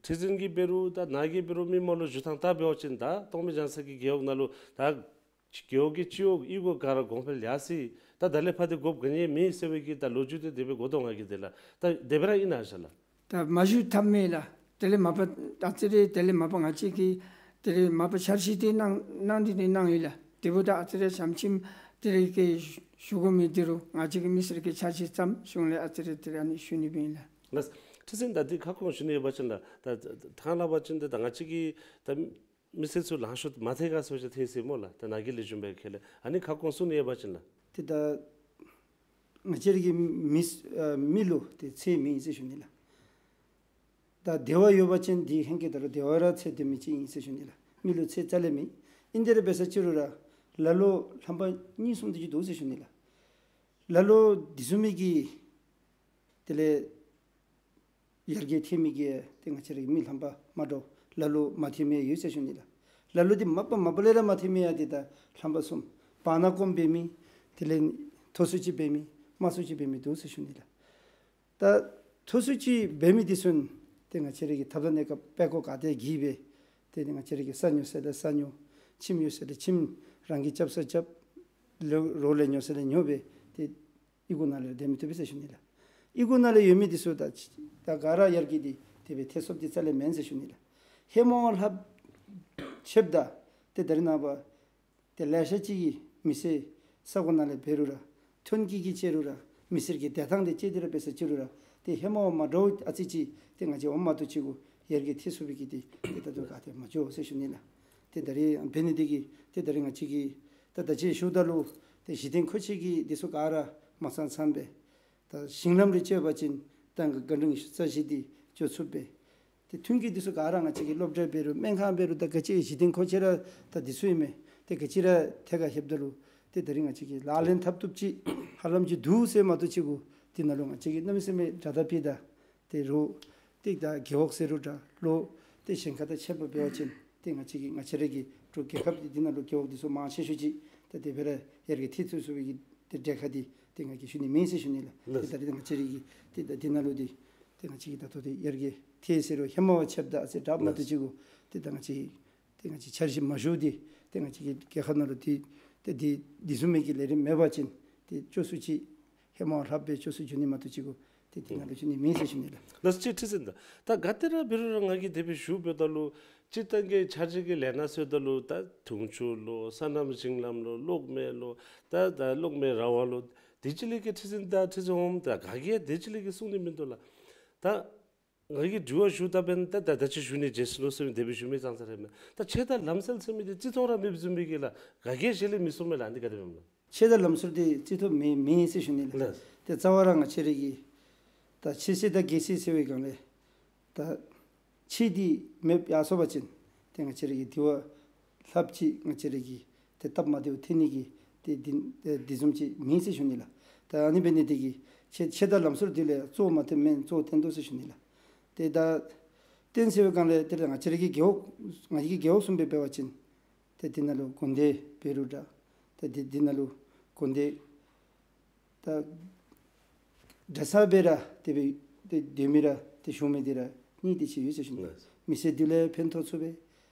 ཁྲི་འཛིན་གྱིས་འབད་རུང་ད་ནཱ་གིས་འབད་རུང་མི་མང་ལུ་ཞུ་ཐངས་ད་འབད་བ་ཅིན་ད་སྟོང་མི་ལྗང་ས་གི་རྒེད་འོག་ནང་ལུ་ད་རྒེད་འོག་གི་སྤྱི་འོག་གཡུས་སྒོ་ག་ར་གོང་འཕེལ་ཡར་སོ་ཡི། ད་ད་ལས་ཕར་ཏེ་དགོཔ་ག་ནི་ཡང་མེད་ཟེར་བའི་གི་ད་ལོ་རྒྱུས་འདི་དེ་སྦེ་གོ་དོ་ང་གིས་དེ་ལགས། ད་དེ་སྦེ་ར་ཨིན་ན་ཤ་ལགས། ད་མ་ཞུ་ཐབས་མེད་ལགས། དེ་ལས་མ་པ་ཨ་ཙི་རེ་དེ་ལས་མ་པ་ང་བཅས་ཀྱིས་དེ་ལས་མ་པ་འཆར་གཞི་འདི་གནང་གནང་སྟེ་འདི་གནང་ཡི་ལགས། དེ་འབདཝ་ད་ཨ་ཙི་རེ་ཞབས་ཕྱི་དེ་ལས་ཀྱི་ཞུ་དགོ་མི་འདི་རུང་ང་བཅས་ཀྱི་མི་སེར་གྱི་འཆར་གཞི་བརྩམས་གཞུང་ལས་ཨ་ཙི་རེ་དེ་ལས་ཨ་ནི་ཞུ་ནི་སྦེ་ཨིན་ལགས། ལགས། ཁྲི་འཛིན་ད་འདི་ཁ་སྐོང་ཞུ་ནི་ཡོད་པ་ཅིན་ལགས། ད་ད་ཐང་ལ་བ་ཅིན་ད་ད་ང་བཅས་ཀྱི་ད་མི་སེར་ཚུ་ལང་ཤོར་མ་ཐལ་ག་ཟེར་བ་ཅིན་ཐལ་ཟེར་སྨོ་ལགས། ད་ནཱ་གི་ལས་བྱུང་བའི་ཁེ་ལས་ཨ་ནི་ཁ་སྐོང་གསུང་ནི་ཡོད་པ་ཅིན་ལགས། ཏེ་ད་ང་བཅས་ར་གི་མི་ཨ་མི་ལུ་ཏེ་ཚད་མེད་ཨིན་ཟེར་ཞུ་ནི་ལགས། ད་བདེ་བ་ཡོད་པ་ཅིན་འདི་ཧེང་སྐལ་ད་རུང་བདེ་བ་ར་ཚད་ལྡན་མི་ཅིག་ཨིན་ཟེར་ཞུ་ནི་ལགས། མི་ལུ་ཚད་རྩ་ལས་མེད། ཨིན་དེ་ར་འབད་ས་ཅི་རུང་ར་ལ་ལོ་ལྷམ་པ་གཉིས་གསུམ་དེ་ཅིག་འདུག་ཟེར་ཞུ་ནི་ལགས། ལ་ལོ་འདི་བཟུམ་མའི་གི་དེ་ལས་ ཡར་རྒྱས་ཐལ་མི་གི་ཏེ་ང་བཅས་རའི་མི་རྣམ་པ་མ་འདྲཝ་ལ་ལུ་མ་ཐལ་མི་ཡོད་ཟེར་ཞུ་ནི་ལགས། ལ་ལུ་འདི་མ་པ་མ་པ་ལས་ར་མ་ཐལ་མི་ཡང་ཏེ་ད་རྣམ་པ་གསུམ། བར་ན་སྐོམ་འབད་མི། དེ་ལས་མཐོ་སུ་ཅིག་འབད་མི། དམའ་སུ་ཅིག་འབད་མི་འདུག་ཟེར་ཞུ་ནི་ལགས། ད་མཐོ་སུ་ཅིག་འབད་མི་འདི་ཚུ་ཏེ་ང་བཅས་རའི་གི་ཐབས་དང་གནས་སྐབས་དཔལ་འཁོར་ག་དེ་གིས་འབད། ཏེ་ང་བཅས་རའི་གི་ས་ཉོ་ས་ལས་ས་ཉོ། ཁྱིམ་ཡོད་ས་ལས་ཁྱིམ་རང་གིས་རྐྱབ་ས་རྐྱབ། ལོ་རོགས་ལས་ཉོ་ས་ལས་ཉོ་སྦེ་ཏེ་གཡུས་སྒོ་ནང་ལས་སྡོད་མི་བཏུབ་པས་ཟེར་ཞུ་ནི་ལགས། གཡུས་སྒོ་ནང་ལས་ཡོད་མི་འདི་ཚུ་ད་ད་ག་ར་ཡར་རྒྱས་འདི་དེ་སྦེ་ཐལ་སོཔ་འདི་རྩ་ལས་མེན་ཟེར་ཞུ་ནི་ལགས། ཧེ་མ་བ་ལྷགཔ་ཆེཝ་ད་ཏེ་ད་རེས་ནངས་པ་ཏེ་ལེ་ཤ་ཅིག་གིས་མི་སེར་ས་གོ་ནང་ལས་འབད་རུང་ར་ཐོན་སྐྱེད་ཀྱི་ཅིག་རུང་ར་མི་སེར་གྱི་བདེ་ཐང་འདི་ཅིག་འདི་ར་འབད་ས་ཅིག་རུང་ར་ཏེ་ཧེ་མ་བ་མ་འདྲཝ་ཨ་ཙི་ཅིག་ཏེ་ང་བཅས་འོངམ་མ་གཏོགས་ཅིག་གུ་ཡར་རྒྱས་ཐལ་སོ་བའི་གི་ཏེ་ཏེ་ད་ལྟོ་ག་ཏེ་མ་འགྱོ་ཟེར་ཞུ་ནི་ལགས། ཏེ་ད་རེས་འབད་ནི་འདི་གིས་ཏེ་ད་རེས་ང་བཅས་ཀྱིས་ད་ད་ཅི་ཞུཝ་ད་ལུ་ཏེ་གཞི་རྟེན་མཁོ་ཆས་ཀྱི་འདི་ཚུ་ག་ར་མ་ཚང་ཚངམ་སྦེ་ད་ཞིང་ལམ་རེ་བཅད་པ་ཅིན་ཏང་གི་བཀའ་དྲིན་རྩ་ཆེ་འདི་འགྱོ་ཚུགསཔ་སྦེ། ཏེ་ཐོན་སྐྱེད་འདི་ཚུ་ག་ར་ང་བཅས་ཀྱི་སློབ་གྲྭ་འབད་རུང་སྨན་ཁང་འབད་རུང་ད་ག་ཅི་གཞི་རྟེན་མཁོ་ཆས་ར་ད་འདི་ཚུ་ཨིན་མས། ཏེ་ག་ཅི་ར་ཐད་ཁར་ལྷོདཔ་ད་ལུ་ཏེ་ད་རེས་ང་བཅས་ཀྱིས་ལག་ལེན་འཐབ་བཏུབ་ཅིག་ཧ་ལམ་ཅིག་འདུག་ཟེར་མ་གཏོགས་ཅིག་གུ་འདི་ནང་ལུ་ང་བཅས་ཀྱིས་གནམ་མེད་ས་མེད་དྲག་དྲག་ཕུལ་ད་ཏེ་རོགས་ཏེ་ད་རྒེད་འོག་ཟེར་རུང་འདྲ་ལོ་ཏེ་གཞན་ཁ་དང་ཕྱད་པ་འབད་བ་ཅིན་ཏེ་ང་བཅས་ཀྱིས་ང་བཅས་ར་གི་འབྲུག་རྒྱལ་ཁབ་འདི་འདི་ནང་ལུ་རྒེད་འོག་འདི་ཚུ་མང་ཆེ་ཤོས་ཅིག་ད་དེ་སྦེ་ར་ཡར་རྒྱས་ཐལ་ཚུགས་ཚུགས་པའི་གི་ཏེ་གྲས་ཁར་འདི་ཏེ་ང་གིས་ཞུ་ནི་མེད་ཟེར་ཞུ་ནི་ལགས། ལགས། ཏེ་ད་རེས་ང་བཅས་ར་གི་ཏེ་ད་འདི་ནང་ལུ་འདི་ཏེ་ང་བཅས་ཀྱིས་ད་ལྟོ་འདི་ཡར་རྒྱས་ཐལ་ཟེར་རུང་ཧེ་མ་བ་ཆེཝ་ད་ཨ་ཙི་དྲགཔ་མ་གཏོགས་ཅིག་གུ་ཏེ་ད་ང་བཅས་ཏེ་ང་བཅས་འཆར་གཞི་མ་ཞུ་སྟེ་ཏེ་ང་བཅས་ཀྱི་རྒྱལ་ཁབ་ནང་ལུ་ཏེ་ཏེ་འདི་འདི་བཟུམ་མའི་གི་ལས་རིམ་མེད་པ་ཅིན་ཏེ་ཅོག་སུ་ཅིག་ཧེ་མ་ལྷགཔ་སྦེ་ཅོག་སུ་འགྱོ་ནི་མ་གཏོགས་ཅིག་གུ་ཏེ་འདི་ནང་ལུ་ཞུ་ནི་མེད་ཟེར་ཞུ་ནི་ལགས། ལགས་སོ། ཁྲི་འཛིན་ད་ད་ག་ཏེ་ར་འབད་རུང་ར་ང་གིས་དེ་སྦེ་ཞུ་འབདཝ་ད་ལུ་སྤྱིར་བཏང་གི་འཆར་གཞི་གི་ལས་སྣ་ཟེརཝ་ད་ལུ་ད་འཐུང་ཆུ་ལོ་སོ་ནམ་ཞིང་ལམ་ལོ་གློག་མེ་ལོ་ད་ད་གློག་མེ་ར་བ་ལོ་དེ་ཅིག་ལས་ཀྱི་ཁྲི་འཛིན་ད་ཁྲི་འཛིན་འོགམ་ད་ག་གིས་དེ་ཅིག་ལས་ཀྱི་གསུང་ནི་མིན་འདུག་ལགས། ད་ང་གིས་དྲི་བ་ཞུཝ་ད་འབདན་ད་ད་ད་ཅི་ཞུ་ནི་བརྗེད་སོ་ནུག་ཟེར་མི་དེ་སྦེ་ཞུ་མི་ཙང་ཙ་ར་མས། ད་ཆོས་དང་ལམ་སྲོལ་ཟེར་མི་འདི་བརྩི་མཐོང་ར་མེདཔ་བཟུམ་སྦེ་གི་ལགས། ག་གིས་ཞལ་ལས་མི་གསུང་མས་ལགས། འདི་ག་དེ་སྦེ་མས་ལགས། ཆོས་དང་ལམ་སྲོལ་འདི་བརྩི་མཐོང་མེད་མེད་ཟེར་ཞུ་ནི་ལགས། ལགས། ཏེ་རྩ་བ་ར་ང་བཅས་ར་གི་ད་ཆོས་སྲིད་དང་སྒེར་སྲིད་ཟེར་བའི་སྒང་ལས་ད་ཆོས་འདི་མེདཔ་ཡར་སོང་པ་ཅིན་ཏེ་ང་བཅས་ར་གི་འདི་བ་ལྷགཔ་ཅིག་ང་བཅས་ར་གི་ཏེ་སྟབས་མ་བདེཝ་ཐོན་ནི་གི་ཏེ་འདི་ཏེ་འདི་བཟུམ་ཅིག་མེད་ཟེར་ཞུ་ནི་ལགས། ད་ཨ་ནི་འབད་ནི་འདི་གིས་ཆོས་ཆོས་དང་ལམ་སྲོལ་འདི་ལས་གཙོ་བོ་མ་བཏོན་མེན་གཙོ་བོ་བཏོན་དོ་ཟེར་ཞུ་ནི་ལགས། ཏེ་ད་བཏོན་ཟེར་བའི་སྒང་ལས་ཏེ་ང་བཅས་ར་གི་རྒེད་འོག་ང་བཅས་ཀྱི་རྒེད་འོག་བཟུམ་སྦེ་འབད་བ་ཅིན་ཏེ་འདི་ནང་ལུ་དགོན་སྡེ་འབད་རུང་འདྲ། ཏེ་འདི་འདི་ནང་ལུ་དགོན་སྡེ་ད་གྲྭ་ཚང་སྦེ་ར་དེ་སྦེ་ཏེ་སྡོད་མི་ར་ཏེ་བཞུགས་མི་འདི་ར་གཉིས་དེ་ཅིག་ཡོད་ཟེར་ཞུ་ནི། ལགས། མི་སེར་འདི་ལུ་ཕན་ཐོགས་ཚུགས་པས།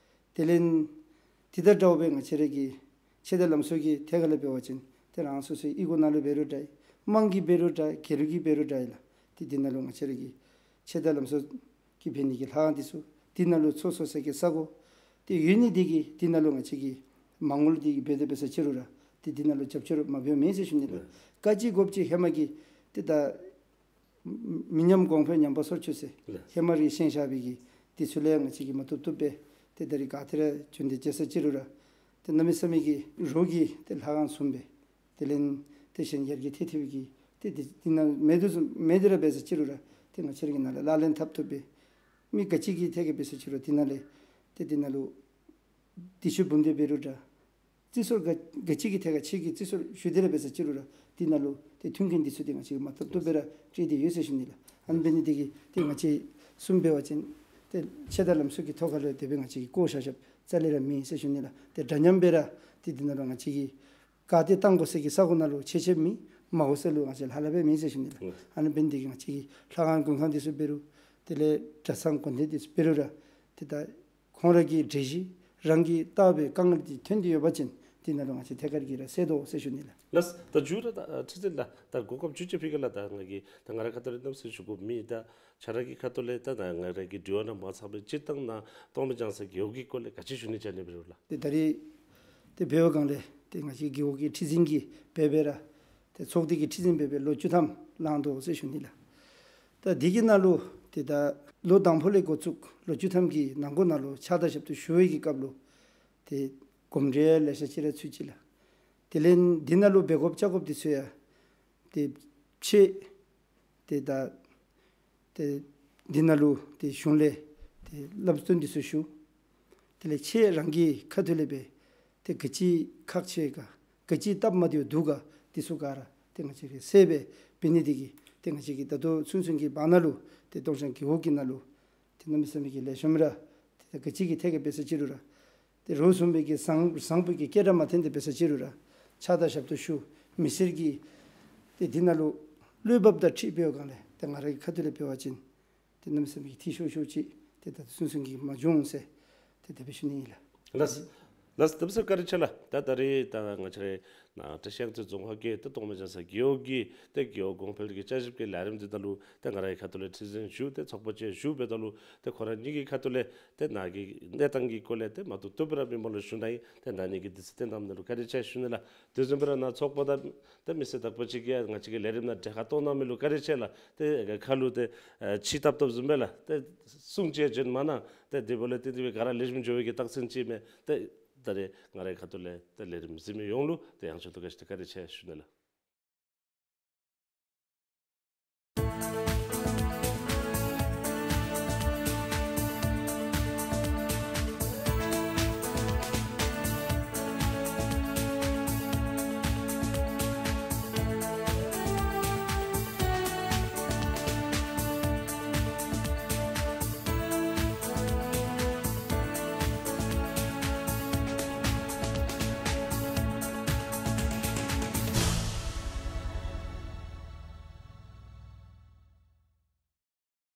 དེ་ལས་དེ་དང་འདྲཝ་སྦེ་ང་བཅས་ར་གི་ཆོས་དང་ལམ་སྲོལ་གྱི་ཐད་ཁར་ལས་འབད་བ་ཅིན་ཏེ་རང་སོ་སོའི་གཡུས་སྒོ་ནང་ལུ་འབད་རུང་འདྲ། དམངས་ཀྱི་འབད་རུང་འདྲ། སྒེར་གྱི་འབད་རུང་འདྲ་ཨིན་ལགས། ཏེ་འདི་ནང་ལུ་ང་བཅས་ར་གི་ཆོས་དང་ལམ་སྲོལ་གྱི་འབད་ནི་གི་ལྷ་ཁང་འདི་ཚུ་འདི་ནང་ལུ་ཚོགས་སོ་སའི་གི་ས་གོ་ཏེ་ཡོད་ནི་འདི་གིས་འདི་ནང་ལུ་ང་བཅས་ཀྱིས་མ་དངུལ་འདི་འབད་དེ་འབད་ས་ཅིག་རུང་ར་ཏེ་འདི་ནང་ལུ་རྒྱབ་སྐྱོར་མ་འབདཝ་མེད་ཟེར་ཞུ་ནི་ལགས། ལགས། ག་ཅི་དགོཔ་ཅིག་ཧེ་མ་གི་ཏེ་ད་མི་ཉམས་གོང་འཕེལ་ཉམས་པ་སོར་ཆུད་ཟེར། ལགས། ཧེ་མ་ར་བཞེངས་བཞག་པའི་གི་འདི་ཚུ་ལས་ང་བཅས་ཀྱིས་མ་བཏུབ་བཏུབ་སྦེ་ཏེ་ད་རེས་ག་ཏེ་ར་བྱོན་ཏེ་མཇལ་ས་ཅིག་རུང་ར་ཏེ་གནམ་མེད་ས་མེད་ཀྱི་རོགས་ཀྱིས་ཏེ་ལྷ་ཁང་བཟུམ་སྦེ་དེ་ལས་ཏེ་གཞན་ཡར་རྒྱས་ཐལ་ཐལ་བའི་གི་ཏེ་འདི་འདི་ནང་མེད་དོ་བཟུམ་མེད་དེ་ར་འབད་ས་ཅིག་རུང་ར་ཏེ་ང་བཅས་ར་གི་ནང་ལས་ལག་ལེན་འཐབ་བཏུབ་སྦེ་མི་ག་ཅི་གི་ཐད་ཁར་འབད་ས་ཅིག་རུང་འདི་ནང་ལས་ཏེ་འདི་ནང་ལུ་འདི་ཚུ་འབུལ་ཏེ་འབད་རུང་འདྲ། རྩིས་སོར་ག་ག་ཅི་གི་ཐད་ཁར་ཆོས་ཀྱི་རྩིས་སོར་ཞུ་སྟེ་ར་འབད་ས་ཅིག་རུང་ར་འདི་ནང་ལུ་ཏེ་མཐུན་རྐྱེན་འདི་ཚུ་ཏེ་ང་བཅས་ཀྱིས་མ་བཏུབ་བཏུབ་སྦེ་ར་སྤྲོད་དེ་ཡོད་ཟེར་ཞུ་ནི་ལགས། ཨ་ནི་འབད་ནི་འདི་གིས་ཏེ་ང་བཅས་གསུམ་འབད་བ་ཅིན་ཏེ་ཆོས་དང་ལམ་སྲོལ་གྱི་ཐོག་ཁར་ལུ་དེ་སྦེ་ང་བཅས་ཀྱིས་བཀོ་བཞག་བཞགཔ་རྩ་ལས་ར་མེད་ཟེར་ཞུ་ནི་ལགས། ཏེ་འདྲ་མཉམ་སྦེ་ར་ཏེ་འདི་ནང་ལུ་ང་བཅས་ཀྱིས་ག་ཏེ་བཏང་དགོ་ས་གི་ས་གོ་ནང་ལུ་ཆེ་ཆེ་མེད། མ་དགོ་ས་ལུ་ང་བཅས་ལྷབ་ལྷབ་སྦེ་མེད་ཟེར་ཞུ་ནི་ལགས། ཨ་ནི་འབད་ནི་འདི་གིས་ང་བཅས་ཀྱི་ལྷ་ཁང་མགོན་ཁང་འདི་ཚུ་འབད་རུང་དེ་ལས་གྲྭ་ཚང་དགོན་སྡེ་འདི་ཚུ་འབད་རུང་ར་ཏེ་ད་ཁོང་ར་གི་གྲོས་གཞི་རང་གིས་བལྟ་བའི་དཀའ་ངལ་འདི་ཐོན་ཏེ་ཡོད་པ་ཅིན་འདི་ནང་ལུ་ང་བཅས་ཐད་ཀར་གྱིས་ར་སེལ་དོ་ཟེར་ཞུ་ནི་ལགས། ལགས། ད་མཇུག་ར་ད་ཁྲི་འཛིན་ལགས་ད་གོ་སྐབས་ཅིག་ཅིག་ཕུལ་གེ་ལགས། ད་ང་གིས་ད་ང་རའི་ཁ་ཐུག་ལས་གནམ་མེད་ས་མེད་ཞུ་དགོཔ་མེད། ད་ཁྱོད་ར་གི་ཁ་ཐུག་ལས་ད་ད་ང་ར་གི་དྲི་བ་ནང་མ་ཚང་པའི་སྤྱིར་བཏང་ནཱ་སྟོང་མི་རྒྱ་ཚ་རྒེད་འོག་གི་སྐོར་ལས་ག་ཅི་ཞུ་ནི་ཅིག་ཨ་ནི་འབད་རུང་ལགས། ཏེ་ད་རེས་ཏེ་འབད་བའི་སྒང་ལས་ཏེ་ང་བཅས་རྒེད་འོག་གི་ཁྲི་འཛིན་གྱི་འབད་འབད་ར་ཏེ་ཚོགས་སྡེ་གི་ཁྲི་འཛིན་འབད་འབད་ལོ་བཅུ་ཐམ་ལང་དོ་ཟེར་ཞུ་ནི་ལགས། ད་འདི་གི་ནང་ལུ་ཏེ་ད་ལོ་དང་པོ་ལས་འགོ་བཙུགས་ལོ་བཅུ་ཐམ་གྱི་ནང་འཁོད་ནང་ལུ་ཕྱག་དང་ཞབས་ཏོག་ཞུ་བའི་གི་སྐབས་ལུ་ཏེ་གོམས་འདྲིས་ལེ་ཤ་ཅིག་ར་ཚུད་ཅི་ལགས། དེ་ལས་འདི་ནང་ལུ་འབད་དགོཔ་བཅའ་དགོཔ་འདི་ཚུ་ཡང་ཏེ་ཕྱེད་ཏེ་ད་ཏེ་འདི་ནང་ལུ་ཏེ་གཞུང་ལས་ཏེ་སླབ་སྟོན་འདི་ཚུ་ཞུ། དེ་ལས་ཁྱེད་རང་གི་ཁ་ཐུག་ལས་འབད་ཏེ་ག་ཅི་ཁག་ཆེ་ག་ག་ཅི་སྟབས་མ་བདེཝ་འདུག་ག་འདི་ཚུ་ག་ར་ཏེ་ང་བཅས་ཀྱིས་གསལ་སྦེ་འབད་ནི་འདི་གིས་ཏེ་ང་བཅས་ཀྱིས་ད་ལྟོ་ཚུན་ཚོད་ཀྱི་བར་ན་ལུ་ ཏེ་སྟོང་སྐྱང་རྒེད་འོག་གི་ནང་ལུ་ཏེ་གནམ་མེད་ས་མེད་ཀྱི་ལེགས་ཤོམ་ར། ཏེ་ད་ག་ཅི་གི་ཐད་ཀར་འབད་ས་ཅི་རུང་ར། ཏེ་རོགས་བཟུམ་སྦེ་གི་བཟང་བཟང་པོ་གི་སྐད་གྲགས་མ་ཐོན་ཏེ་འབད་ས་ཅི་རུང་ར། ཕྱག་དང་ཞབས་ཏོག་ཞུ། མི་སེར་གྱི་ཏེ་འདི་ནང་ལུ་བློ་འབབ་དང་འཁྲིལ་འབད་བའི་སྒང་ལས་ཏེ་ང་ར་གི་ཁ་ཐུག་ལས་འབད་བ་ཅིན་ཏེ་གནམ་མེད་ས་མེད་ཀྱི་འཐུས་ཤོར་ཤོརཝ་ཅིག་ཏེ་ད་ཚུན་ཚོད་ཀྱི་མ་བྱུང་ཟེར་ཏེ་དེ་སྦེ་ཞུ་ནི་ཨིན་ལགས། ལགས། ལགས། དེ་སྦེ་ཟེར། བཀའ་དྲིན་ཆེ་ལགས། ད་ད་རེས་ད་ང་བཅས་ར་ནཱ་བཀྲིས་གཡང་རྩེ་རྫོང་ཁག་གི་ཏེ་གཏོང་མི་ལྗང་ས་རྒེད་འོག་གི་ཏེ་རྒེད་འོག་གོང་འཕེལ་གྱི་བསྐྱར་ཞིབ་ཀྱི་ལས་རིམ་འདི་ནང་ལུ་ཏེ་ང་རའི་ཁ་ཐུག་ལས་ཁྲི་འཛིན་ཞུ་ཏེ་ཚོགས་པ་ཅིག་ཞུ་འབདཝ་ད་ལུ་ཏེ་ཁོ་ར་གཉིས་ཀྱི་ཁ་ཐུག་ལས་ཏེ་ནཱ་གི་གནས་སྟངས་ཀྱི་སྐོར་ལས་ཏེ་མ་ཐུབ་ཐུབ་སྦེ་ར་མི་མང་ལུ་ཞུ་ནི་ཨིན། ཏེ་ནཱ་གི་དུས་ཚོད་བཏོན་གནང་མི་ལུ་བཀའ་དྲིན་ཆེ་ཞུ་ནི་ལགས། དེ་བཟུམ་སྦེ་ར་ནཱ་ཚོགས་པ་དང་ཏེ་མི་སེར་དག་པ་ཅིག་གིས་ང་བཅས་ཀྱི་ལས་རིམ་ནང་གྲལ་ཁར་གཏོགས་གནང་མི་ལུ་བཀའ་དྲིན་ཆེ་ལགས། ཏེ་ཁ་ལུ་ཏེ་ཕྱི་བཏབ་བཏབ་བཟུམ་སྦེ་ལགས། ཏེ་གསུང་ཅིག་བྱོན་མ་གནང་། ཏེ་དེ་འབདཝ་ལས་ཏེ་དེ་སྦེ་ག་ར་ལེགས་ཤོམ་འགྱོ་བའི་གི་རྟགས་མཚན་ཅིག་མས། ཏེ་ད་རེས་ང་རའི་ཁ་ཐུག་ལས་ཏེ་ལས་རིམ་གཟིགས་མི་ཡོངས་ལུ་ཏེ་ཡང་ཆོག་ཏུ་ག་ཅི་ཏེ་བཀའ་དྲིན་ཆེ་ཞུ་ནི་ལགས།